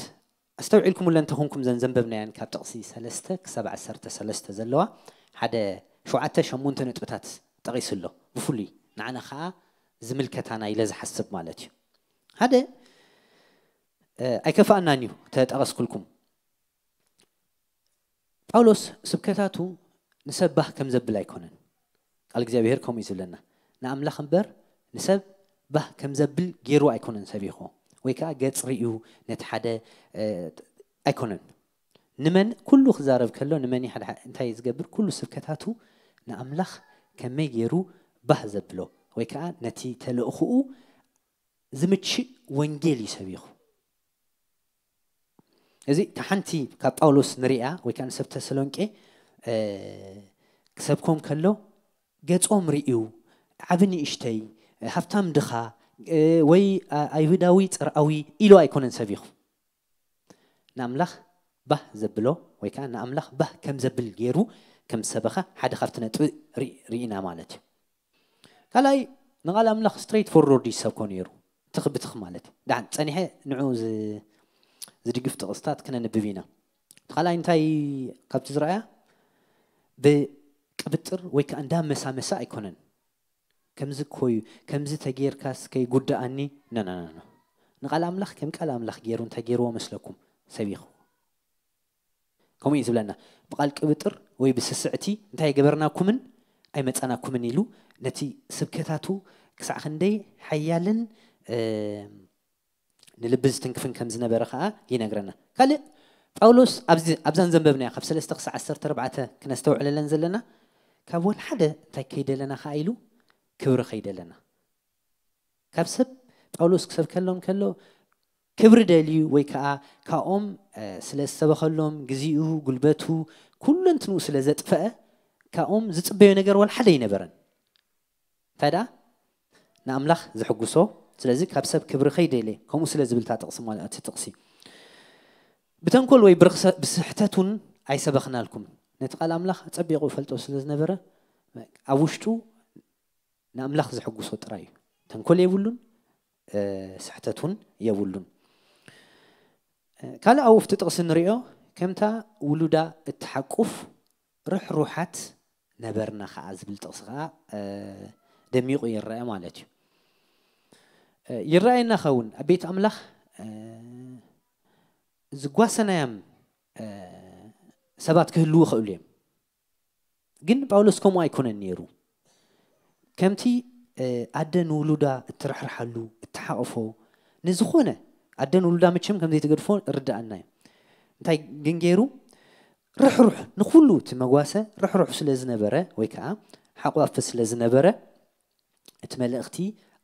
ኣስተውዒልኩምለን እንተኾንኩም ዘን ዘንበብናየን ካብ ጥቕሲ ሰለስተ ክሳብ ዓሰርተ ሰለስተ ዘለዋ ሓደ ሸውዓተ ሸሞንተ ነጥብታት ጠቒሱ ኣሎ። ብፍሉይ ንዓና ከዓ ዝምልከታና ኢለ ዝሓስብ ማለት እዩ። ሓደ እ፣ ኣይከፍኣናን እዩ ተጠቐስኩልኩም። ጳውሎስ ስብከታቱ ንሰብ ባህ ከም ዘብል ኣይኮነን። ቃል እግዚኣብሔር ከምኡ እዩ ዝብለና። ንኣምላኽ እምበር ንሰብ ባህ ከም ዘብል ገይሩ ኣይኮነን ሰቢኹ። ወይ ከዓ ገጽ ርእዩ ነቲ ሓደ እ፣ ኣይኮነን። ንመን ኩሉ ክዛረብ ከሎ ንመን ሓደ እንታይ ዝገብር ኩሉ ስብከታቱ ንኣምላኽ ከመይ ገይሩ ባህ ዘብሎ ወይ ከዓ ነቲ ተልእኽኡ ዝምችእ ወንጌል እዩ ሰቢኹ። እዚ እታ ሓንቲ ካብ ጳውሎስ ንሪኣ ወይ ከዓ ንሰብ ተሰሎንቄ እ፣ ክሰብኮም ከሎ ገጾም ርእዩ ዓቢ ንእሽተይ ሃብታም ድኻ እ፣ ወይ ኣ- ኣይሁዳዊ ጽርኣዊ ኢሉ ኣይኮነን ሰቢኹ። ንኣምላኽ ባህ ዘብሎ ወይ ከዓ ንኣምላኽ ባህ ከም ዘብል ገይሩ ከም ዝሰበኸ ሓደ ካብቲ ነጥቢ ርኢ- ርኢና ማለት እዩ። ካልኣይ ንቓል ኣምላኽ ስትሬት ፎርወርድ ይሰብኮ ነይሩ። ትኽ ብትኽ ማለት እዩ። ደሓን ጸኒሐ ንዑ ዝ- ዝድግፍ ጥቕስታት ክነንብብ ኢና። እቲ ካልኣይ እንታይ ካብቲ ዝረኣያ ብቅብጥር ወይ ከዓ እንዳ መሳመሳ ኣይኮነን። ከምዚ እኮ እዩ፣ ከምዚ ተጌርካስ ከይጉዳኣኒ። ነነነነ ንቓል ኣምላኽ ከም ቃል ኣምላኽ ገይሩ እንታይ ገይርዎ መስለኩም? ሰቢኹ። ከምኡ እዩ ዝብለና። ብቓል ቅብጥር ወይ ብስስዕቲ እንታይ ገበርናኩምን ኣይመጻናኩምን ኢሉ ነቲ ስብከታቱ ክሳዕ ክንደይ ሓያልን እ፣ ንልቢ ዝትንክፍን ከም ዝነበረ ከዓ ይነግረና። ካልእ ጳውሎስ ኣብዚ ኣብዛን ዘንበብናዮ ካብ ሰለስተ ክሳዕ ዓሰርተ ኣርባዕተ ክነስተውዕለለን ዘለና ካብ ወላ ሓደ እንታይ ከይደለና ከዓ ኢሉ ክብሪ ከይደለና ካብ ሰብ ጳውሎስ ክሰብከሎም ከሎ ክብሪ ደልዩ ወይ ከዓ ካብኦም እ፣ ስለ ዝሰበኸሎም ግዜኡ፣ ጉልበቱ፣ ኩሉ እንትንኡ ስለ ዘጥፈአ ካብኦም ዝፅበዮ ነገር ወላ ሓደ ኣይነበረን። እንታይ ደኣ ንኣምላኽ ዝሕጉሶ። ስለዚ ካብ ሰብ ክብሪ ከይደልየ ከምኡ ስለ ዝብል እታ ጥቕሲ ማለት እቲ ጥቕሲ ብተንኮል ወይ ብርኽሰ- ብስሕተት እውን ኣይሰበኽናልኩም። ነቲ ቃል ኣምላኽ ጸቢቑ ፈልጦ ስለ ዝነበረ ኣብ ውሽጡ ንኣምላኽ ዘሐጉሶ ጥራይ እዩ። ተንኮል የብሉን፣ እ፣ ስሕተት እውን የብሉን። እ፣ ካልእ ኣብ ውፍቲ ጥቕሲ ንሪኦ ከምታ ውሉዳ እትሓቁፍ ርሕሩሓት ነበርና ኸዓ ዝብል ጥቕሲ ኸዓ እ፣ ደሚቑ ይረአ ማለት እዩ። እ፣ ይረኣየና ኸውን ኣብ ቤት ኣምላኽ እ፣ ዝጓሰናዮም እ፣ ሰባት ክህልዉ ይኽእሉ እዮም። ግን ጳውሎስ ከምኡ ኣይኮነን ነይሩ። ከምቲ እ፣ ኣደ ንውሉዳ እትርሕርሓሉ እትሓቕፎ ንዝኾነ ኣደ ንውሉዳ መቸም ከም ዘይትገድፎ ርዳኣና እዩ። እንታይ ግን ገይሩ ርሕሩሕ ንኹሉ እቲ መጓሰ ርሕሩሕ ስለ ዝነበረ ወይ ከዓ ሓቋፊ ስለ ዝነበረ እቲ መልእኽቲ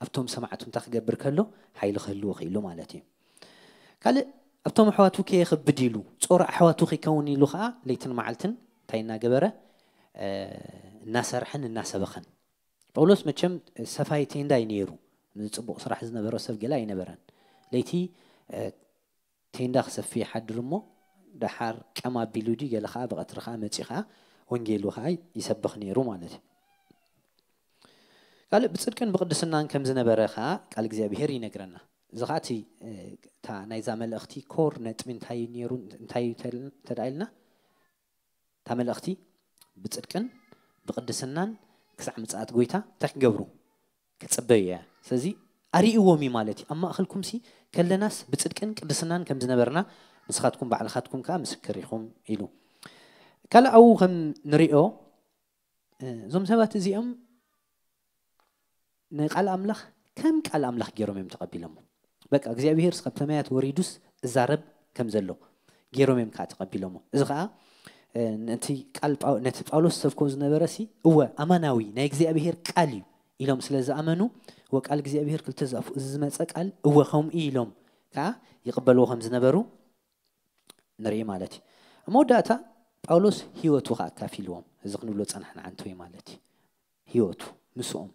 ኣብቶም ሰማዕቱ እንታይ ክገብር ከሎ ሓይሊ ክህልዎ ክኢሉ ማለት እዩ። ካልእ ኣብቶም ኣሕዋቱ ከየኽብድ ኢሉ ጾር ኣሕዋቱ ከይከውን ኢሉ ከዓ ለይትን መዓልትን እንታይ እናገበረ እ፣ እናሰርሐን እናሰበኸን። ጳውሎስ መቸም ሰፋይ ቴንዳ እዩ ነይሩ። ንጽቡቕ ስራሕ ዝነበሮ ሰብ ገለ ኣይነበረን። ለይቲ እ፣ ቴንዳ ክሰፊ ይሓድር እሞ ደሓር ቀም ኣቢሉ ድዩ ገለ ከዓ ብቐትሪ ከዓ መፂኡ ከዓ ወንጌሉ ከዓ ይሰብኽ ነይሩ ማለት እዩ። ካልእ ብፅድቅን ብቅድስናን ከም ዝነበረ ከዓ ቃል እግዚኣብሄር ይነግረና። እዚ ከዓ እቲ እ፣ እታ ናይዛ መልእኽቲ ኮር ነጥቢ እንታይ እዩ ነይሩ እንታይ እዩ ተል- እንተደኣ ኢልና እታ መልእኽቲ ብፅድቅን ብቅድስናን ክሳዕ ምፅኣት ጎይታ እንታይ ክገብሩ ክፅበዩ እያ። ስለዚ ኣርእዎም እዩ ማለት እዩ። ኣብ ማእኸልኩምሲ ከለናስ ብፅድቅን ቅድስናን ከም ዝነበርና ንስኻትኩም ባዕልኻትኩም ከዓ ምስክር ኢኹም ኢሉ። ካልእ ኣብኡ ከም ንሪኦ፣ እ፣ እዞም ሰባት እዚኦም ንቃል ኣምላኽ ከም ቃል ኣምላኽ ገይሮም እዮም ተቐቢሎሞ። በቃ እግዚኣብሔር ካብ ሰማያት ወሪዱስ እዛረብ ከም ዘሎ ገይሮም እዮም ከዓ ተቐቢሎሞ። እዚ ከዓ፣ እ፣ ነቲ ቃል ጳው-፣ ነቲ ጳውሎስ ዝሰብኮ ዝነበረ ሲ፣ እወ ኣማናዊ ናይ እግዚኣብሔር ቃል እዩ ኢሎም ስለ ዝኣመኑ፣ እወ ቃል እግዚኣብሔር ክልተ ዛፉ፣ እዚ ዝመጸ ቃል እወ ከምኡ እዩ ኢሎም ከዓ ይቕበልዎ ከም ዝነበሩ ንርኢ ማለት እዩ። ኣብ መወዳእታ ጳውሎስ ህይወቱ ከዓ ኣካፊልዎም። እዚ ክንብሎ ጸናሕና ዓንተወይ ማለት እዩ። ህይወቱ ምስኦም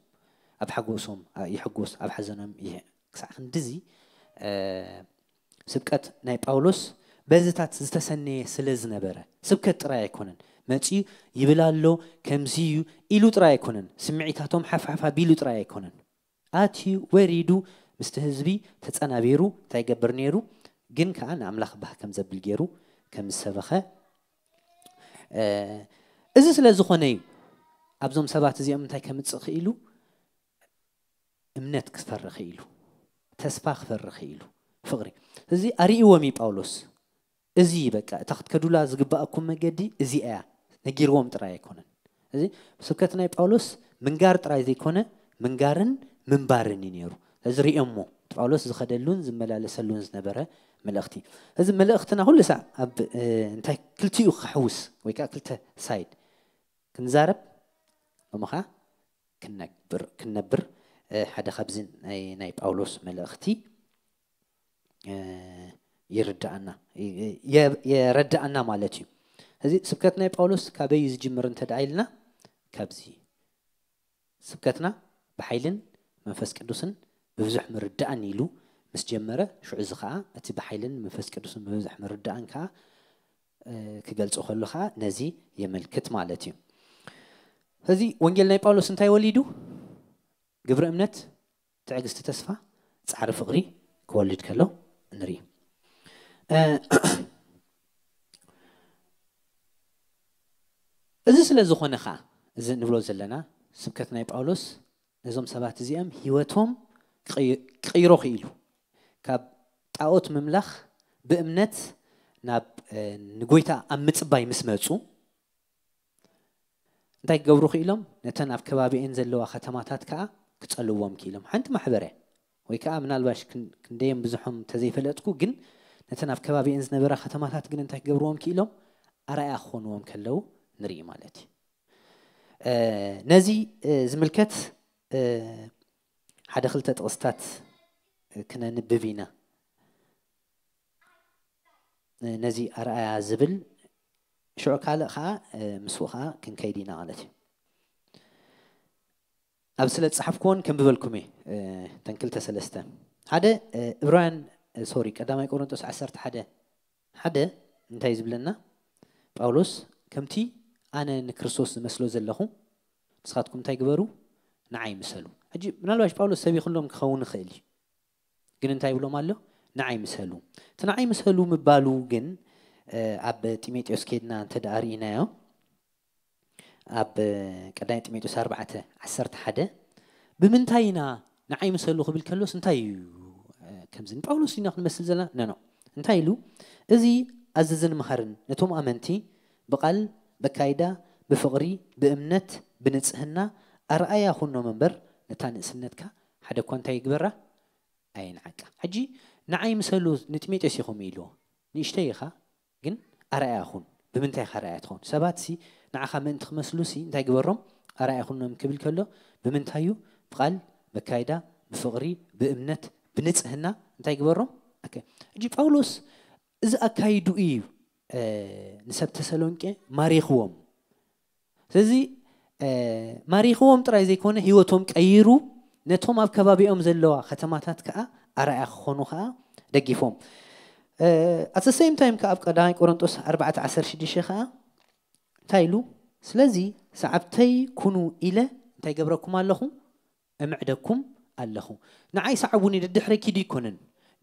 ኣብ ሓጎሶም፣ ኣ-፣ ይሕጎስ፣ ኣብ ሓዘኖም ይሕ-፣ ክሳዕ ክንድዚ፣ እ፣ ስብከት ናይ ጳውሎስ በዝታት ዝተሰነየ ስለ ዝነበረ፣ ስብከት ጥራይ ኣይኮነን። መጺኡ ይብል ኣሎ፣ ከምዚ እዩ ኢሉ ጥራይ ኣይኮነን። ስምዒታቶም ሓፍሓፍ ኣቢሉ ጥራይ ኣይኮነን። ኣትዩ ወሪዱ ምስቲ ህዝቢ ተጸናቢሩ እንታይ ይገብር ነይሩ? ግን ከኣ ንኣምላኽ ባህ ከም ዘብል ገይሩ ከም ዝሰበኸ፣ እ፣ እዚ ስለ ዝኾነ እዩ ኣብዞም ሰባት እዚኦም እንታይ ከምጽእ ክኢሉ? እምነት ክፈሪ ክኢሉ፣ ተስፋ ክፈሪ ክኢሉ፣ ፍቕሪ። እዚ ኣርእይዎም እዩ ጳውሎስ። እዚ በቃ እታ ክትከዱላ ዝግባኣኩም መገዲ እዚኣ እያ፣ ነጊርዎም ጥራይ ኣይኮነን። እዚ ስብከት ናይ ጳውሎስ ምንጋር ጥራይ ዘይኮነ፣ ምንጋርን ምንባርን እዩ ነይሩ። እዚ ርእዮሞ፣ ጳውሎስ ዝኸደሉን ዝመላለሰሉን ዝነበረ መልእኽቲ። እዚ መልእኽትና ኩሉ ሳዕ ኣብ፣ እ፣ እንታይ ክልቲኡ ክሕውስ ወይ ከዓ ክልተ ሳይድ ክንዛረብ፣ ሎሚ ኸዓ ክንነብር፣ ክንነብር፣ እ፣ ሓደ ካብዚ ናይ፣ ናይ ጳውሎስ መልእኽቲ፣ እ፣ ይርድኣና፣ የ-፣ የረድኣና ማለት እዩ። እዚ ስብከት ናይ ጳውሎስ ካበይ እዩ ዝጅምር እንተ ደኣ ኢልና፣ ካብዚ ስብከትና ብሓይልን መንፈስ ቅዱስን ብብዙሕ ምርዳእን ኢሉ ምስ ጀመረ፣ ሽዑ እዚ ኸዓ እቲ ብሓይልን መንፈስ ቅዱስን ብብዙሕ ምርዳእን ከዓ፣ እ፣ ክገልጾ ከሎ ኸዓ ነዚ የመልክት ማለት እዩ። እዚ ወንጌል ናይ ጳውሎስ እንታይ ወሊዱ? ግብሪ እምነት፣ ትዕግስቲ ተስፋ፣ ጻዕሪ ፍቕሪ ክወልድ ከሎ ንርኢ። እ፣ እዚ ስለ ዝኾነ ኸዓ፣ እዚ ንብሎ ዘለና ስብከት ናይ ጳውሎስ ነዞም ሰባት እዚኦም ህይወቶም ክቕይ-፣ ክቕይሮ ክኢሉ። ካብ ጣኦት ምምላኽ ብእምነት ናብ፣ እ፣ ንጎይታ ኣብ ምጽባይ ምስ መጹ፣ እንታይ ክገብሩ ክኢሎም? ነተን ኣብ ከባቢኤን ዘለዋ ከተማታት ከኣ ክጸልዎም ክኢሎም። ሓንቲ ማሕበር እያ። ወይ ከኣ ምናልባሽ ክን-፣ ክንደየን ብዙሖም ተዘይፈለጥኩ፣ ግን ነተን ኣብ ከባቢኤን ዝነበራ ከተማታት ግን እንታይ ክገብርዎም ክኢሎም? ኣርኣያ ክኾንዎም ከለዉ ንርኢ ማለት እዩ። እ፣ ነዚ፣ እ፣ ዝምልከት፣ እ፣ ሓደ ክልተ ጥቕስታት ክነንብብ ኢና። ነዚ ኣርኣያ ዝብል ሽዑ ካልእ ኸዓ፣ እ፣ ምስኡ ኸዓ ክንከይድ ኢና ማለት እዩ። ኣብ ስለ ዝጸሓፍኩዎን ከንብበልኩም እየ፣ እ፣ ተን ክልተ ሰለስተ። ሓደ፣ እ፣ ዕብራውያን፣ እ፣ ሶሪ፣ ቀዳማይ ቆሮንጦስ ዓሰርተ ሓደ ሓደ እንታይ እዩ ዝብለና? ጳውሎስ፣ "ከምቲ ኣነ ንክርስቶስ ዝመስሎ ዘለኹ፣ ንስኻትኩም እንታይ ግበሩ? ንዓይ ምሰሉ።" ሕጂ ምናልባሽ ጳውሎስ ሰብ ይኽሎም ክኸውን ይኽእል እዩ። ግን እንታይ ይብሎም ኣሎ? ንዓይ ምሰሉ። እቲ ንዓይ ምሰሉ ምባሉ ግን፣ እ፣ ኣብ ጢሞቴዎስ ከይድና እንተ ደኣ ርኢናዮ፣ ኣብ ቀዳማይ ጢሞቴዎስ ኣርባዕተ ዓሰርተ ሓደ፣ "ብምንታይ ኢና ንዓይ ምሰሉ?" ክብል ከሎስ እንታይ እዩ? እ፣ ከምዚ ንጳውሎስ ኢና ክንመስል ዘለና? ኖ፣ ኖ። እንታይ ኢሉ? "እዚ ኣዘዝን መሃርን ነቶም ኣመንቲ ብቓል፣ በካይዳ፣ ብፍቕሪ፣ ብእምነት፣ ብንጽህና ኣርኣያ ኩኖም እምበር፣ ነታ ንእስነትካ ሓደ እኳ እንታይ ይግበራ? ኣይንዓቃ።" ሕጂ ንዓይ ምሰሉ ንጢሞቴዎስ ኢኹም ኢልዎ። ንእሽተይ ኢኻ፣ ግን ኣርኣያ ኩን። ብምንታይ ኢኻ ኣርኣያ ትኸውን? ሰባት ሲ ንዓኻ ምእንቲ ክመስሉ ሲ እንታይ ግበሮም? ኣርኣያ ኩኖም ክብል ከሎ፣ ብምንታይ እዩ? ብቓል፣ በካይዳ፣ ብፍቕሪ፣ ብእምነት፣ ብንጽህና እንታይ ግበሮም? ኦኬ። ሕጂ ጳውሎስ እዚ ኣካይዱ እዩ፣ እ፣ ንሰብ ተሰሎንቄ ማሪኽዎም። ስለዚ፣ እ፣ ማሪኽዎም ጥራይ ዘይኮነ፣ ህይወቶም ቀይሩ፣ ነቶም ኣብ ከባቢኦም ዘለዋ ከተማታት ከኣ ኣርኣያ ክኾኑ ከኣ ደጊፎም። እ፣ at the same time ከኣ ኣብ ቀዳማይ ቆሮንጦስ ኣርባዕተ ዓሰርተ ሽዱሽተ ከኣ እንታይ ኢሉ? "ስለዚ ሰዓብተይ ኩኑ ኢለ እንታይ ገብረኩም ኣለኹ? እምዕደኩም ኣለኹ።" ንዓይ ሰዓቡኒ፣ ደድሕረይ ኪዱ ኣይኮነን።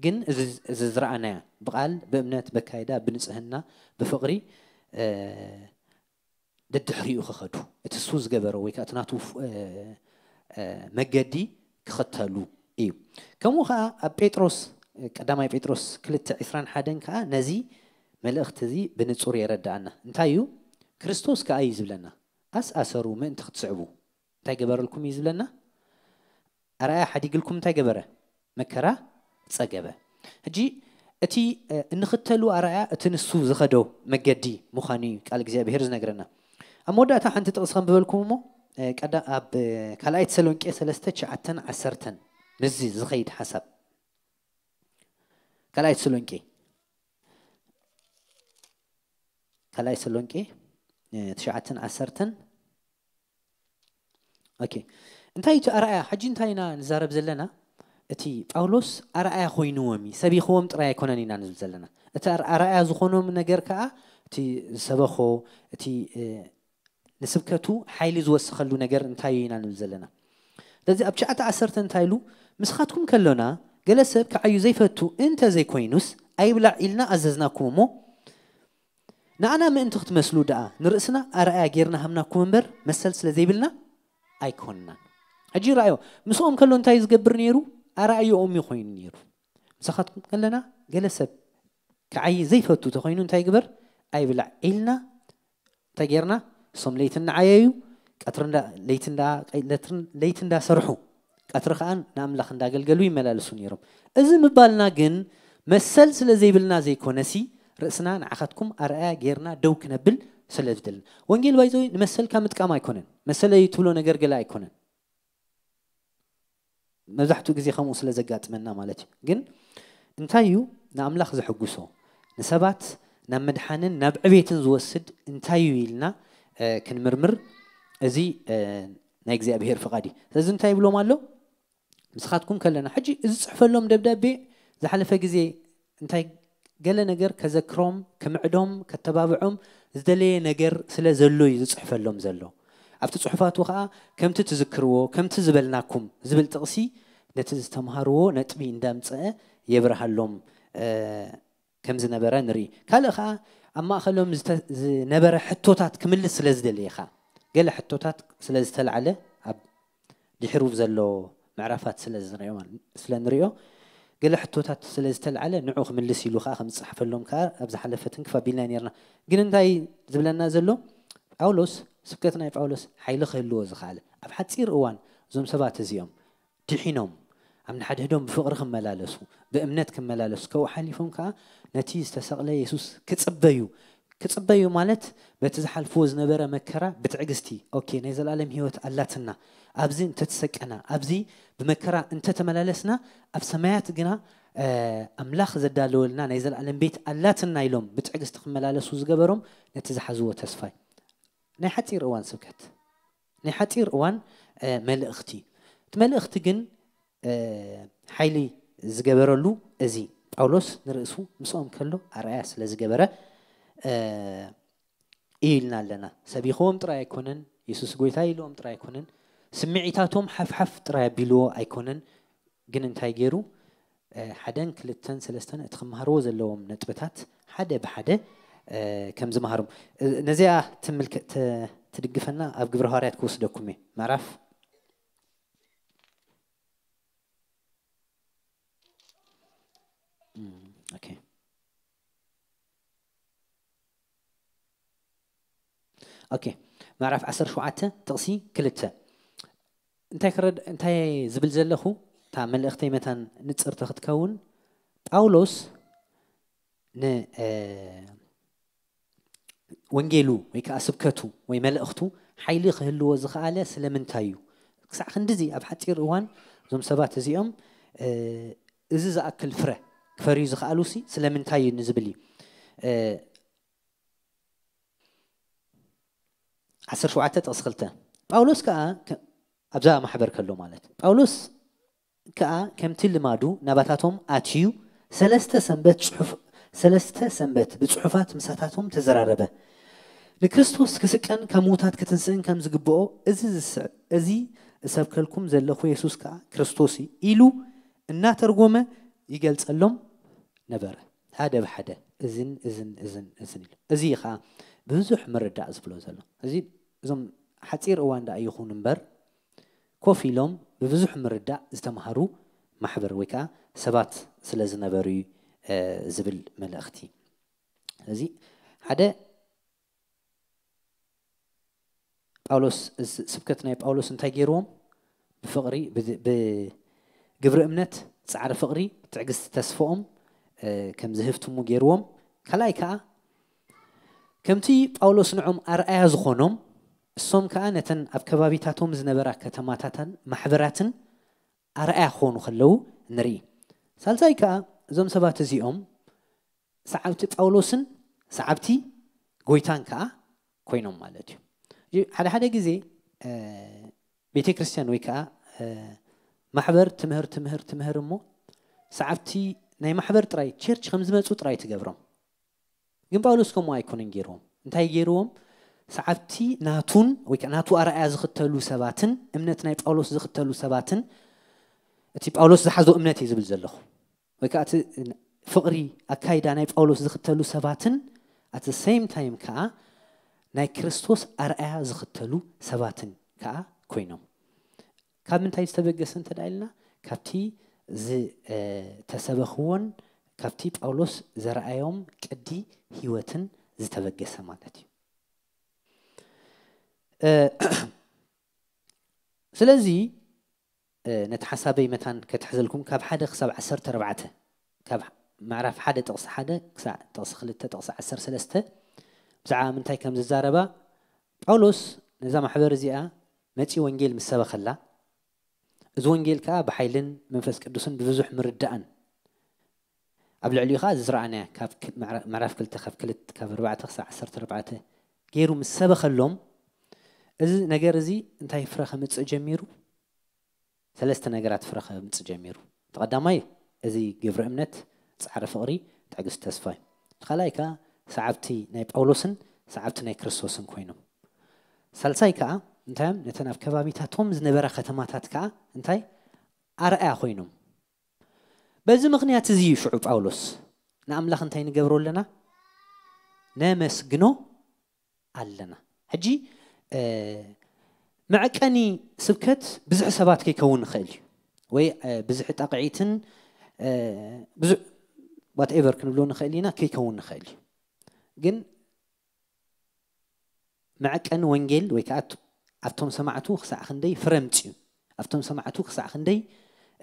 ግን እዚ፣ እዚ ዝረኣናያ ብቓል፣ ብእምነት፣ በካይዳ፣ ብንጽህና፣ ብፍቕሪ፣ እ፣ ደድሕሪኡ ክኸዱ፣ እቲ እሱ ዝገበሮ ወይ ከኣ እቲ ናቱ ፍ-፣ እ፣ እ፣ መገዲ ክኽተሉ እዩ። ከምኡ ከኣ ኣብ ጴጥሮስ፣ ቀዳማይ ጴጥሮስ ክልተ ዕስራን ሓደን ከኣ ነዚ መልእኽቲ እዚ ብንጹር የረድኣና። እንታይ እዩ? ክርስቶስ ከኣ እዩ ዝብለና፣ ኣስኣሰሩ ምእንቲ ክትስዕቡ እንታይ ገበረልኩም እዩ ዝብለና? ኣርኣያ ሓዲግልኩም እንታይ ገበረ? መከራ ጸገበ። ሕጂ እቲ እንኽተሉ ኣርኣያ እቲ ንሱ ዝኸዶ መገዲ ምዃኑ እዩ ቃል እግዚኣብሔር ዝነግረና። ኣብ መወዳእታ ሓንቲ ጥቕስ ከንብበልኩም እሞ፣ ቀዳ ኣብ ካልኣይ ተሰሎንቄ ሰለስተ ትሽዓተን ዓሰርተን ምስዚ ዝኸይድ ሓሳብ። ካልኣይ ተሰሎንቄ ካልኣይ ተሰሎንቄ ትሽዓተን ዓሰርተን። ኦኬ፣ እንታይ እቲ ኣርኣያ? ሕጂ እንታይ ኢና ንዛረብ ዘለና? እቲ ጳውሎስ ኣርኣያ ኮይንዎም እዩ፣ ሰቢኽዎም ጥራይ ኣይኮነን ኢና ንብል ዘለና። እቲ ኣር- ኣርኣያ ዝኾኖም ነገር ከዓ እቲ ዝሰበኾ፣ እቲ ንስብከቱ ሓይሊ ዝወሰኸሉ ነገር እንታይ እዩ ኢና ንብል ዘለና። ስለዚ ኣብ ትሽዓተ ዓሰርተ እንታይ ኢሉ? ምስኻትኩም ከሎና ገለ ሰብ ክዓዩ ዘይፈቱ እንተ ዘይኮይኑስ ኣይብላዕ ኢልና ኣዘዝናኩም እሞ፣ ንኣና ምእንቲ ክትመስሉ ደኣ ንርእስና ኣርኣያ ጌርና ሃምናኩም እምበር መሰል ስለ ዘይብልና ኣይኮንናን። ሕጂ ረኣዮ፣ ምስኦም ከሎ እንታይ ዝገብር ነይሩ? ኣርኣዮኦም እዩ ኮይኑ ነይሩ። ምሳኻትኩም ከለና ገለ ሰብ ክዓይ ዘይፈቱ ተኾይኑ እንታይ ግበር? ኣይብላዕ ኢልና እንታይ ጌርና? እሶም ለይቲ እናዓየዩ፣ ቀትሪ እንዳ- ለይቲ እንዳ- ለትርን- ለይቲ እንዳሰርሑ፣ ቀትሪ ከኣ ንኣምላኽ እንዳገልገሉ ይመላለሱ ነይሮም። እዚ ምባልና ግን መሰል ስለ ዘይብልና ዘይኮነሲ፣ ርእስና ንዓኻትኩም ኣርኣያ ጌርና ደው ክነብል ስለ ዝደልን። ወንጌል ባይዘወይ ንመሰልካ ምጥቃም ኣይኮነን። መሰለይ ትብሎ ነገር ገለ ኣይኮነን። መብዛሕትኡ ግዜ ከምኡ ስለ ዘጋጥመና ማለት እዩ። ግን እንታይ እዩ ንኣምላኽ ዘሐጉሶ? ንሰባት ናብ ምድሓንን ናብ ዕቤትን ዝወስድ እንታይ እዩ ኢልና ክንምርምር፣ እዚ ናይ እግዚኣብሔር ፍቓድ እዩ። ስለዚ እንታይ ይብሎም ኣሎ? ምሳኻትኩም ከለና። ሕጂ እዚ ጽሕፈሎም ደብዳቤ ዝሓለፈ ግዜ እንታይ ገለ ነገር ከዘክሮም፣ ክምዕዶም፣ ከተባብዖም ዝደለየ ነገር ስለ ዘሎ እዩ ዝጽሕፈሎም ዘሎ። ኣብቲ ጽሑፋቱ ኸኣ ከምቲ ትዝክርዎ፣ ከምቲ ዝበልናኩም ዝብል ጥቕሲ ነቲ ዝተምሃርዎ ነጥቢ እንዳምጸአ የብርሃሎም ከም ዝነበረ ንርኢ። ካልእ ኸኣ ኣብ ማእኸሎም ዝተ- ዝነበረ ሕቶታት ክምልስ ስለ ዝደለየ ኸኣ ገለ ሕቶታት ስለ ዝተላዕለ ኣብ ድሕሩ ዘሎ ምዕራፋት ስለ ዝንሪኦ ማለት- ስለ ንሪኦ ገለ ሕቶታት ስለ ዝተልዓለ ንዑ ክምልስ ኢሉ ከዓ ከም ዝፀሓፈሎም ከዓ ኣብ ዝሓለፈ ትንክፍ ኣቢልና ነርና። ግን እንታይ ዝብለና ዘሎ ጳውሎስ ስብከት ናይ ጳውሎስ ሓይሊ ክህልዎ ዝኸኣለ ኣብ ሓፂር እዋን እዞም ሰባት እዚኦም ድሒኖም ኣብ ንሓድሕዶም ብፍቕሪ ክመላለሱ ብእምነት ክመላለሱ ከብኡ ሓሊፎም ከዓ ነቲ ዝተሰቕለ የሱስ ክፅበዩ ክፅበዩ ማለት በቲ ዝሓልፍዎ ዝነበረ መከራ ብትዕግስቲ ኦኬ ናይ ዘላለም ህይወት ኣላትና ኣብዚ እንተተሰቀና ኣብዚ ብመከራ እንተተመላለስና ኣብ ሰማያት ግና ኣምላኽ ዘዳለወልና ናይ ዘላለም ቤት ኣላትና ኢሎም ብትዕግስቲ ክመላለሱ ዝገበሮም ነቲ ዝሓዝዎ ተስፋ እዩ። ናይ ሓፂር እዋን ስብከት ናይ ሓፂር እዋን መልእኽቲ እቲ መልእኽቲ ግን ሓይሊ ዝገበረሉ እዚ ጳውሎስ ንርእሱ ምስኦም ከሎ ኣርኣያ ስለ ዝገበረ እዩ ኢልና ኣለና። ሰቢኽዎም ጥራይ ኣይኮነን፣ የሱስ ጎይታ ኢልዎም ጥራይ ኣይኮነን፣ ስምዒታቶም ሓፍሓፍ ጥራይ ኣቢልዎ ኣይኮነን። ግን እንታይ ገይሩ? ሓደን ክልተን ሰለስተን እቲ ክመሃርዎ ዘለዎም ነጥብታት ሓደ ብሓደ ከም ዝመሃሮም ነዚኣ ትድግፈና ኣብ ግብረ ሃዋርያት ክወስደኩም እየ ምዕራፍ ኦኬ ምዕራፍ ዓሰርተ ሸውዓተ ጥቕሲ ክልተ እንታይ ክረድ እንታይ ዝብል ዘለኹ እታ መልእኽተይ መታን ንፅርቲ ክትከውን ጳውሎስ ን ወንጌሉ ወይ ከዓ ስብከቱ ወይ መልእኽቱ ሓይሊ ክህልዎ ዝኸኣለ ስለምንታይ እዩ? ክሳዕ ክንድዚ ኣብ ሓፂር እዋን እዞም ሰባት እዚኦም እዚ ዝኣክል ፍረ ክፈርዩ ዝኸኣሉ ሲ ስለምንታይ እዩ ንዝብል እዩ። ዓሰርተ ሸውዓተ ጥቕሲ ክልተ ጳውሎስ ከዓ ኣብዛ ማሕበር ከሎ ማለት ጳውሎስ ከኣ ከምቲ ልማዱ ናባታቶም ኣትዩ ሰለስተ ሰንበት ጽሑፍ ሰለስተ ሰንበት ብጽሑፋት ምሳታቶም ተዘራረበ። ንክርስቶስ ክስቀን ካብ ምዉታት ክትንስእን ከም ዝግብኦ እዚ ዝስዕ እዚ እሰብከልኩም ዘለኹ የሱስ ከኣ ክርስቶስ እዩ ኢሉ እናተርጎመ ይገልጸሎም ነበረ። ሓደ ብሓደ እዝን እዝን እዝን እዝን ኢሉ እዚ ከኣ ብዙሕ ምርዳእ ዝብሎ ዘሎ እዚ እዞም ሓፂር እዋን ደኣ ይኹን እምበር ኮፍ ኢሎም ብብዙሕ ምርዳእ ዝተምሃሩ ማሕበር ወይ ከዓ ሰባት ስለ ዝነበሩ እዩ ዝብል መልእኽቲ። እዚ ሓደ ጳውሎስ፣ እዚ ስብከት ናይ ጳውሎስ እንታይ ገይርዎም? ብፍቕሪ፣ ብ-፣ ብግብሪ እምነት፣ ጻዕሪ ፍቕሪ፣ ትዕግስቲ ተስፋኦም፣ እ፣ ከም ዝህፍትሙ ገይርዎም። ካልኣይ ከኣ፣ ከምቲ ጳውሎስ ንዖም ኣርኣያ ዝኾኖም፣ እሶም ከኣ ነተን ኣብ ከባቢታቶም ዝነበራ ከተማታትን ማሕበራትን ኣርኣያ ክኾኑ ከለዉ ንርኢ። ሳልሳይ ከኣ፣ እዞም ሰባት እዚኦም ሰዓብቲ ጳውሎስን ሰዓብቲ ጎይታን ከኣ ኮይኖም ማለት እዩ። እዩ፣ ሓደ ሓደ ግዜ፣ እ፣ ቤተ ክርስቲያን ወይ ከኣ፣ እ፣ ማሕበር ትምህር፣ ትምህር፣ ትምህር እሞ ሰዓብቲ ናይ ማሕበር ጥራይ፣ ቸርች ከም ዝመጹ ጥራይ ትገብሮም። ግን ጳውሎስ ከምኡ ኣይኮነን ገይርዎም። እንታይ ገይርዎም? ሰዓብቲ ናቱን ወይ ከኣ ናቱ ኣርኣያ ዝኽተሉ ሰባትን፣ እምነት ናይ ጳውሎስ ዝኽተሉ ሰባትን፣ እቲ ጳውሎስ ዝሓዞ እምነት እዩ ዝብል ዘለኹ። ወይ ከኣ እቲ ፍቕሪ ኣካይዳ ናይ ጳውሎስ ዝኽተሉ ሰባትን፣ at the same time ከኣ ናይ ክርስቶስ ኣርኣያ ዝኽተሉ ሰባትን ከኣ ኮይኖም። ካብ ምንታይ ዝተበገሰ እንተ ደኣ ኢልና፣ ካብቲ ዝተሰበኽዎን ካብቲ ጳውሎስ ዘርኣዮም ቅዲ ህይወትን ዝተበገሰ ማለት እዩ። እ፣ ስለዚ፣ እ፣ ነቲ ሓሳበይ መታን ከትሕዘልኩም፣ ካብ ሓደ ክሳብ ዓሰርተ ኣርባዕተ፣ ካብ ምዕራፍ ሓደ ጥቕሲ ሓደ ክሳዕ ጥቕሲ ክልተ ጥቕሲ ዓሰርተ ሰለስተ ብዛዕባ ምንታይ ከም ዝዛረባ፣ ጳውሎስ ነዛ ማሕበር እዚኣ መጺኡ ወንጌል ምስ ሰበኸላ፣ እዚ ወንጌል ከኣ ብሓይልን መንፈስ ቅዱስን ብብዙሕ ምርዳእን፣ ኣብ ልዕሊኡ ከኣ እዚ ዝረኣናያ ካብ ክ-፣ ምዕራ-፣ ምዕራፍ ክልተ ካብ ክልተ፣ ካብ ኣርባዕተ ክሳብ ዓሰርተ ኣርባዕተ ገይሩ ምስ ሰበኸሎም፣ እዚ ነገር እዚ እንታይ ፍረ ከምጽእ ጀሚሩ? ሰለስተ ነገራት ፍረ ከምጽእ ጀሚሩ። እቲ ቀዳማይ እዚ ግብሪ እምነት፣ ጻዕሪ ፍቕሪ፣ ትዕግስቲ ተስፋ እዩ። እቲ ካልኣይ ከኣ ሰዓብቲ ናይ ጳውሎስን ሰዓብቲ ናይ ክርስቶስን ኮይኖም። ሳልሳይ ከኣ እንታይ እዮም? ነተን ኣብ ከባቢታቶም ዝነበራ ከተማታት ከኣ እንታይ? ኣርኣያ ኮይኖም። በዚ ምኽንያት እዚ እዩ ሽዑ ጳውሎስ ንኣምላኽ እንታይ ንገብሮ ኣለና? ነመስግኖ ኣለና። ሕጂ፣ እ፣ መዐቀኒ ስብከት ብዙሕ ሰባት ከይከውን ንኽእል እዩ። ወይ፣ እ፣ ብዙሕ ጣቕዒትን፣ እ፣ ብዙሕ ዋትኤቨር ክንብሎ ንኽእል ኢና፣ ከይከውን ንኽእል እዩ። ግን መዐቀኒ ወንጌል ወይ ከኣ ኣብቶም ሰማዕቱ ክሳዕ ክንደይ ፍረ ኣምጺኡ፣ ኣብቶም ሰማዕቱ ክሳዕ ክንደይ፣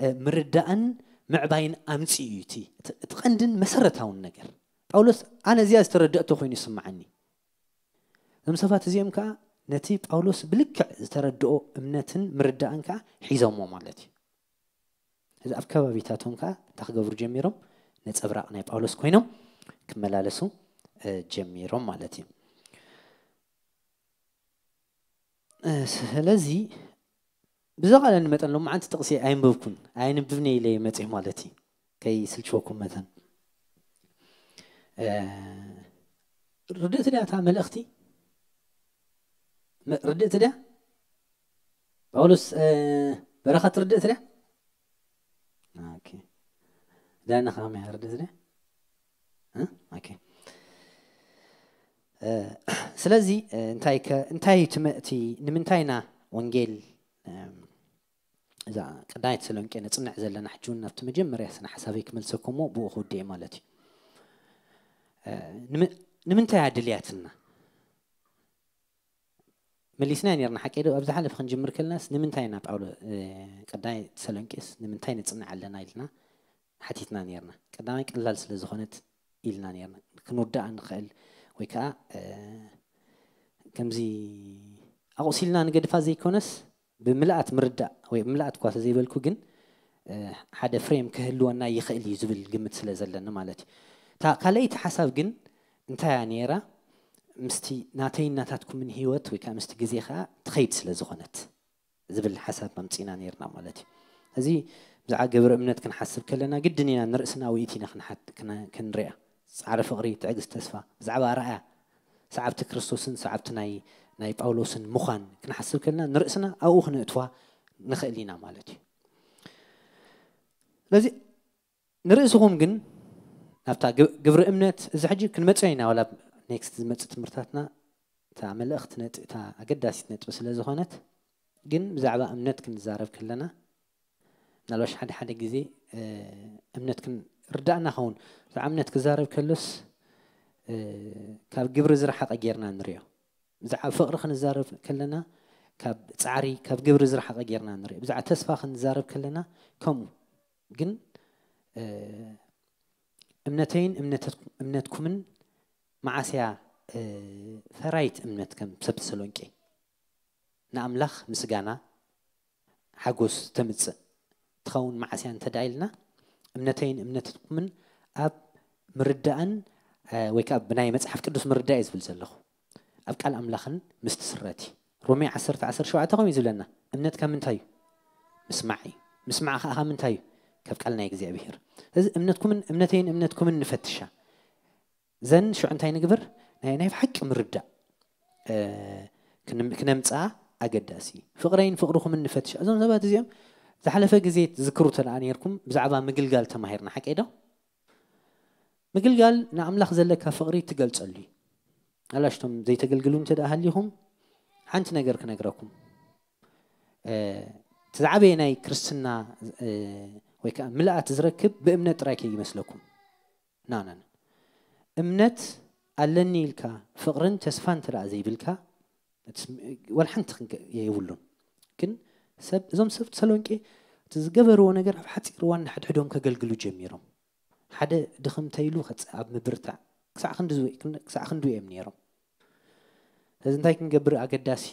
እ፣ ምርዳእን ምዕባይን ኣምጺኡ እዩ እቲ፣ እቲ፣ እቲ ቀንድን መሰረታውን ነገር። ጳውሎስ፣ ኣነ እዚኣ ዝተረደእቶ ኮይኑ ይስምዓኒ። እዞም ሰባት እዚኦም ከኣ ነቲ ጳውሎስ ብልክዕ ዝተረድኦ እምነትን ምርዳእን ከኣ ሒዞሞ ማለት እዩ። እዚ ኣብ ከባቢታቶም ከኣ እንታይ ክገብሩ ጀሚሮም? ነጸብራቕ ናይ ጳውሎስ ኮይኖም ክመላለሱ፣ እ፣ ጀሚሮም ማለት እዩ። እ፣ ስለዚ ብዝቐለኒ መጠን ሎማዓንቲ ጥቕሲ ኣየንበብኩን፣ ኣየንብብን እየ ኢለ እየ መጺእ ማለት እዩ። ከይስልችወኩም መጠን። እ፣ ርድእቲ ድያ እታ መልእኽቲ? መ-፣ ርድእቲ ድያ? ጳውሎስ፣ እ፣ በረኸት ርድእቲ ድያ? ኦኬ። ዳና ከመይ ርድእቲ ድያ? እ? ኦኬ። እ፣ ስለዚ፣ እ፣ እንታይ ከ-፣ እንታይ ትመ-፣ እቲ ንምንታይ ኢና ወንጌል፣ እም፣ እዛ ቀዳማይ ተሰሎንቄ ነጽንዕ ዘለና ሕጂ እውን ናብቲ መጀመርያ ስነ ሓሳበይ ክመልሰኩም እሞ ብኡ ክውድእ እየ ማለት እዩ። እ፣ ንም-፣ ንምንታይ እያ ድልያትና? መሊስና ነርና ሓቂ ዶ? ኣብ ዝሓለፈ ክንጅምር ከለናስ ንምንታይ ኢና ጳውሎ-፣ እ፣ ቀዳማይ ተሰሎንቄስ ንምንታይ ነጽንዕ ኣለና ኢልና ሓቲትና ነርና። ቀዳማይ ቀላል ስለ ዝኾነት ኢልና ነርና። ክንውድኣ ንኽእል ወይ ከኣ፣ እ፣ ከምዚ ኣቑሲልና ንገድፋ ዘይኮነስ ብምልኣት ምርዳእ ወይ ብምልኣት እኳ ተዘይበልኩ ግን፣ እ፣ ሓደ ፍሬም ክህልወና ይኽእል እዩ ዝብል ግምት ስለ ዘለኒ ማለት እዩ። እታ ካልኣይቲ ሓሳብ ግን እንታይ እያ ነይራ? ምስቲ ናተይን ናታትኩምን ህይወት ወይ ከኣ ምስቲ ግዜ ከኣ ትኸይድ ስለ ዝኾነት ዝብል ሓሳብ ኣምጺእና ነይርና ማለት እዩ። እዚ ብዛዕባ ግብሪ እምነት ክንሓስብ ከለና ግድን ኢና ንርእስና ውኢት ኢና ክንሓት-፣ ክነ-፣ ክንሪኣ። ጻዕሪ ፍቕሪ፣ ትዕግስቲ ተስፋ፣ ብዛዕባ ኣርኣያ ሰዓብቲ ክርስቶስን ሰዓብቲ ናይ፣ ናይ ጳውሎስን ምዃን ክንሓስብ ከለና ንርእስና ኣብኡ ክነእትዋ ንኽእል ኢና ማለት እዩ። ስለዚ ንርእስኹም ግን ናብታ ግ-፣ ግብሪ እምነት፣ እዚ ሕጂ ክንመጽእ ኢና፣ ዋላ ኣብ ኔክስት ዝመጽእ ትምህርታትና እታ መልእኽቲ ነጥ-፣ እታ ኣገዳሲት ነጥቢ ስለ ዝኾነት፣ ግን ብዛዕባ እምነት ክንዛረብ ከለና ምናልባሽ ሓደ ሓደ ግዜ፣ እ፣ እምነት ክን-፣ ርዳእና ኸውን። ብዛዕባ እምነት ክዛረብ ከሎስ፣ ካብ ግብሪ ዝረሓቐ ጌርና ንሪኦ። ብዛዕባ ፍቕሪ ክንዛረብ ከለና ካብ ጻዕሪ፣ ካብ ግብሪ ዝረሓቐ ጌርና ንሪኦ። ብዛዕባ ተስፋ ክንዛረብ ከለና ከምኡ። ግን እምነተይን እምነትኩምን መዓስያ ፈራይት እምነት ከም ሰብ ተሰሎንቄ ንኣምላኽ ምስጋና ሓጎስ ተምጽእ ትኸውን መዓስያ እንተ ደኣ ኢልና፣ እምነተይን እምነትኩምን ኣብ ምርዳእን ወይ ከዓ ብናይ መጽሓፍ ቅዱስ ምርዳእ እዩ ዝብል ዘለኹ፣ ኣብ ቃል ኣምላኽን ምስ ትስረት እዩ። ሮሜ ዓሰርተ ዓሰርተ ሸውዓተ ከምኡ እዩ ዝብለና። እምነት ካብ ምንታይ እዩ? ምስማዕ እዩ። ምስማዕ ከዓ ካብ ምንታይ እዩ? ካብ ቃል ናይ እግዚኣብሔር። ስለዚ እምነትኩምን እምነተይን እምነትኩምን ንፈትሻ። ዘን ሽዑ እንታይ ንግበር? ናይ ናይ ብሓቂ ምርዳእ ክነምፅኣ ኣገዳሲ። ፍቕረይን ፍቕርኹምን ንፈትሽ። እዞም ሰባት እዚኦም ዝሓለፈ ግዜ ትዝክሩ ተደኣ ነርኩም ብዛዕባ ምግልጋል ተማሂርና ሓቀይ ዶ? ምግልጋል ንኣምላኽ ዘለካ ፍቕሪ ትገልጸሉ እዩ። ኣላሽቶም ዘይተገልግሉ እንተ ደኣ ሃሊኹም ሓንቲ ነገር ክነግረኩም። እቲ ዝዓበየ ናይ ክርስትና ወይ ከዓ ምልኣት ዝረክብ ብእምነት ጥራይ ከይመስለኩም። ናናን እምነት ኣለኒ ኢልካ ፍቕርን ተስፋን እንተ ዘይብልካ ወላ ሓንቲ የብሉን። ግን ሰብ እዞም ሰብ ተሰሎንቄ እቲ ዝገበርዎ ነገር ኣብ ሓፂር እዋን ንሕድሕዶም ከገልግሉ ጀሚሮም። ሓደ ድኽም ተይሉ ኣብ ምብርታዕ ክሳዕ ክንዱ እዮም ነይሮም። ስለዚ እንታይ ክንገብር ኣገዳሲ?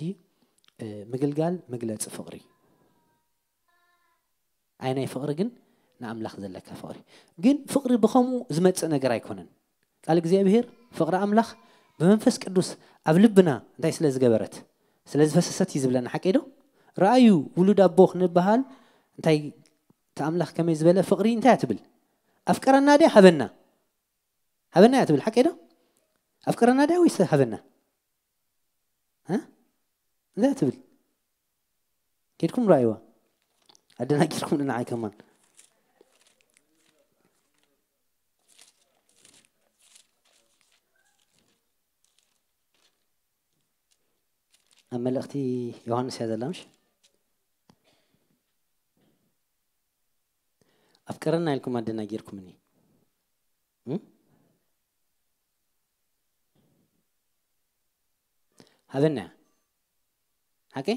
ምግልጋል መግለፂ ፍቕሪ። ኣይ ናይ ፍቕሪ ግን ንኣምላኽ ዘለካ ፍቕሪ። ግን ፍቕሪ ብኸምኡ ዝመጽእ ነገር ኣይኮነን። ቃል እግዚኣብሔር ፍቕሪ ኣምላኽ ብመንፈስ ቅዱስ ኣብ ልብና እንታይ ስለ ዝገበረት ስለ ዝፈሰሰት እዩ ዝብለና። ሓቂ ዶ? ረኣዩ ውሉድ ኣቦ ክንበሃል እንታይ እቲ ኣምላኽ ከመይ ዝበለ ፍቕሪ እንታይ እያ ትብል? ኣፍቀረና ድያ? ሃበና። ሃበና እያ ትብል። ሓቂ ዶ? ኣፍቀረና ድያ ወይስ ሃበና? እ? እንታይ ትብል? ኬድኩም ረኣይዋ። ኣደናጊርኩም ንዓይ ከማን። ኣብ መልእኽቲ ዮሃንስ እያ ዘላ ምሽ? ኣፍቀረና ኢልኩም ኣደናጊርኩምኒ። ሃበና እያ። ሓቂ?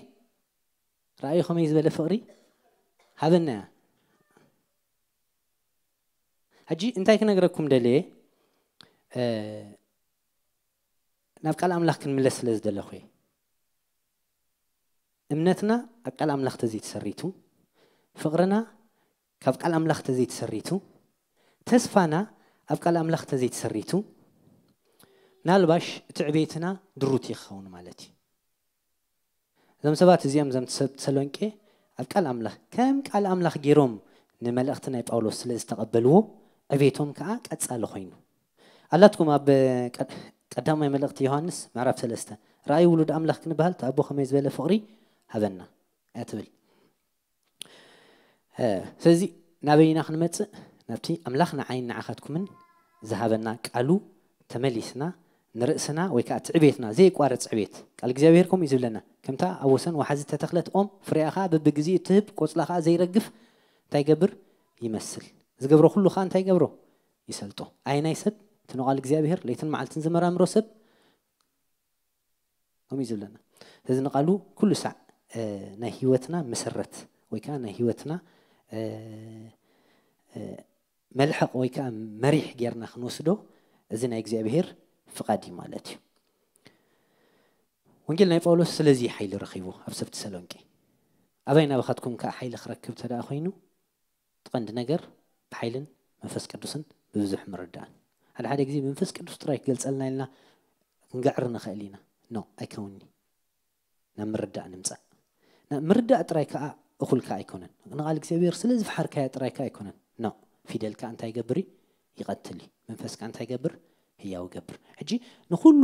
ረኣዩ ከመይ ዝበለ ፍቕሪ ሃበና እያ። ሕጂ እንታይ ክነግረኩም ደልየ፣ ናብ ቃል ኣምላኽ ክንምለስ ስለ ዝደለኹ እየ። እምነትና ኣብ ቃል ኣምላኽ ተዘይተሰሪቱ፣ ፍቕርና ካብ ቃል ኣምላኽ ተዘይተሰሪቱ፣ ተስፋና ኣብ ቃል ኣምላኽ ተዘይተሰሪቱ፣ ናልባሽ እቲ ዕቤትና ድሩት ይኸውን ማለት እዩ። እዞም ሰባት እዚኦም እዞም ሰብ ተሰሎንቄ ኣብ ቃል ኣምላኽ ከም ቃል ኣምላኽ ገይሮም ንመልእኽቲ ናይ ጳውሎስ ስለ ዝተቐበልዎ ዕቤቶም ከዓ ቀጻሊ ኮይኑ ኣላትኩም። ኣብ ቀዳማይ መልእኽቲ ዮሃንስ ምዕራፍ ሰለስተ ረኣይ ውሉድ ኣምላኽ ክንበሃል እቲ ኣቦ ከመይ ዝበለ ፍቕሪ ሃበና እያ ትብል። ስለዚ ናበይና ክንመፅእ ናብቲ ኣምላኽ ንዓይን ንዓኻትኩምን ዝሃበና ቃሉ ተመሊስና ንርእስና ወይ ከዓ ትዕቤትና ዘየቋርፅ ዕቤት ቃል እግዚኣብሔር ከምኡ እዩ ዝብለና። ከምታ ኣብ ወሰን ወሓዚ ተተኽለት ኦም ፍሬኣ ከዓ በብግዜኡ እትህብ ቆፅላ ከዓ ዘይረግፍ እንታይ ይገብር ይመስል። ዝገብሮ ኩሉ ከዓ እንታይ ይገብሮ ይሰልጦ። ኣይናይ ሰብ እቲ ንቓል እግዚኣብሔር ለይትን መዓልትን ዝመራምሮ ሰብ ከምኡ እዩ ዝብለና። ስለዚ ንቓሉ ኩሉ ሳዕ ናይ ህይወትና መሰረት ወይ ከዓ ናይ ህይወትና መልሐቕ ወይ ከዓ መሪሕ ጌርና ክንወስዶ እዚ ናይ እግዚኣብሔር ፍቓድ እዩ ማለት እዩ። ወንጌል ናይ ጳውሎስ ስለዚ ሓይሊ ረኺቡ ኣብ ሰብ ተሰሎንቄ። ኣበይ ናባኻትኩም ከዓ ሓይሊ ክረክብ ተደኣ ኮይኑ እቲ ቀንዲ ነገር ብሓይልን መንፈስ ቅዱስን ብብዙሕ ምርዳእን። ሓደ ሓደ ግዜ መንፈስ ቅዱስ ጥራይ ክገልጸልና ኢልና ክንገዕር ንኽእል ኢና። ኖ ኣይከውንኒ ናብ ምርዳእ ንምጻእ። ናብ ምርዳእ ጥራይ ከዓ እኹል ከዓ ኣይኮነን። ንቓል እግዚኣብሔር ስለ ዝፈሓርካዮ ጥራይ ከዓ ኣይኮነን። ኖ ፊደል ከዓ እንታይ ይገብር እዩ? ይቐትል እዩ። መንፈስ ከዓ እንታይ ይገብር? ህያው ይገብር። ሕጂ ንኹሉ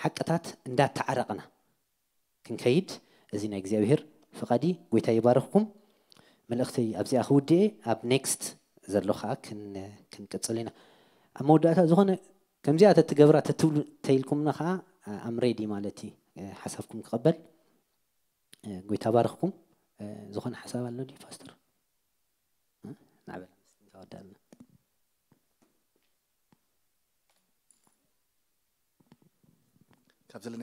ሓቅታት እንዳተዓረቕና ክንከይድ እዚ ናይ እግዚኣብሔር ፍቓዲ። ጎይታ ይባርኽኩም። መልእኽተይ ኣብዚኣ ክውድኤ ኣብ ኔክስት ዘሎ ከዓ ክንቅፅል ኢና። ኣብ መወዳእታ ዝኾነ ከምዚኣ ተትገብራ ተትብሉ ተይልኩምና ከዓ ኣም ሬዲ ማለት እዩ። ሓሳብኩም ክቐበል። ጎይታ ባርኽኩም። ዝኾነ ሓሳብ ኣሎ ድዩ ፓስተር? ናዕበል ተወዳልና። ካብ ዘለ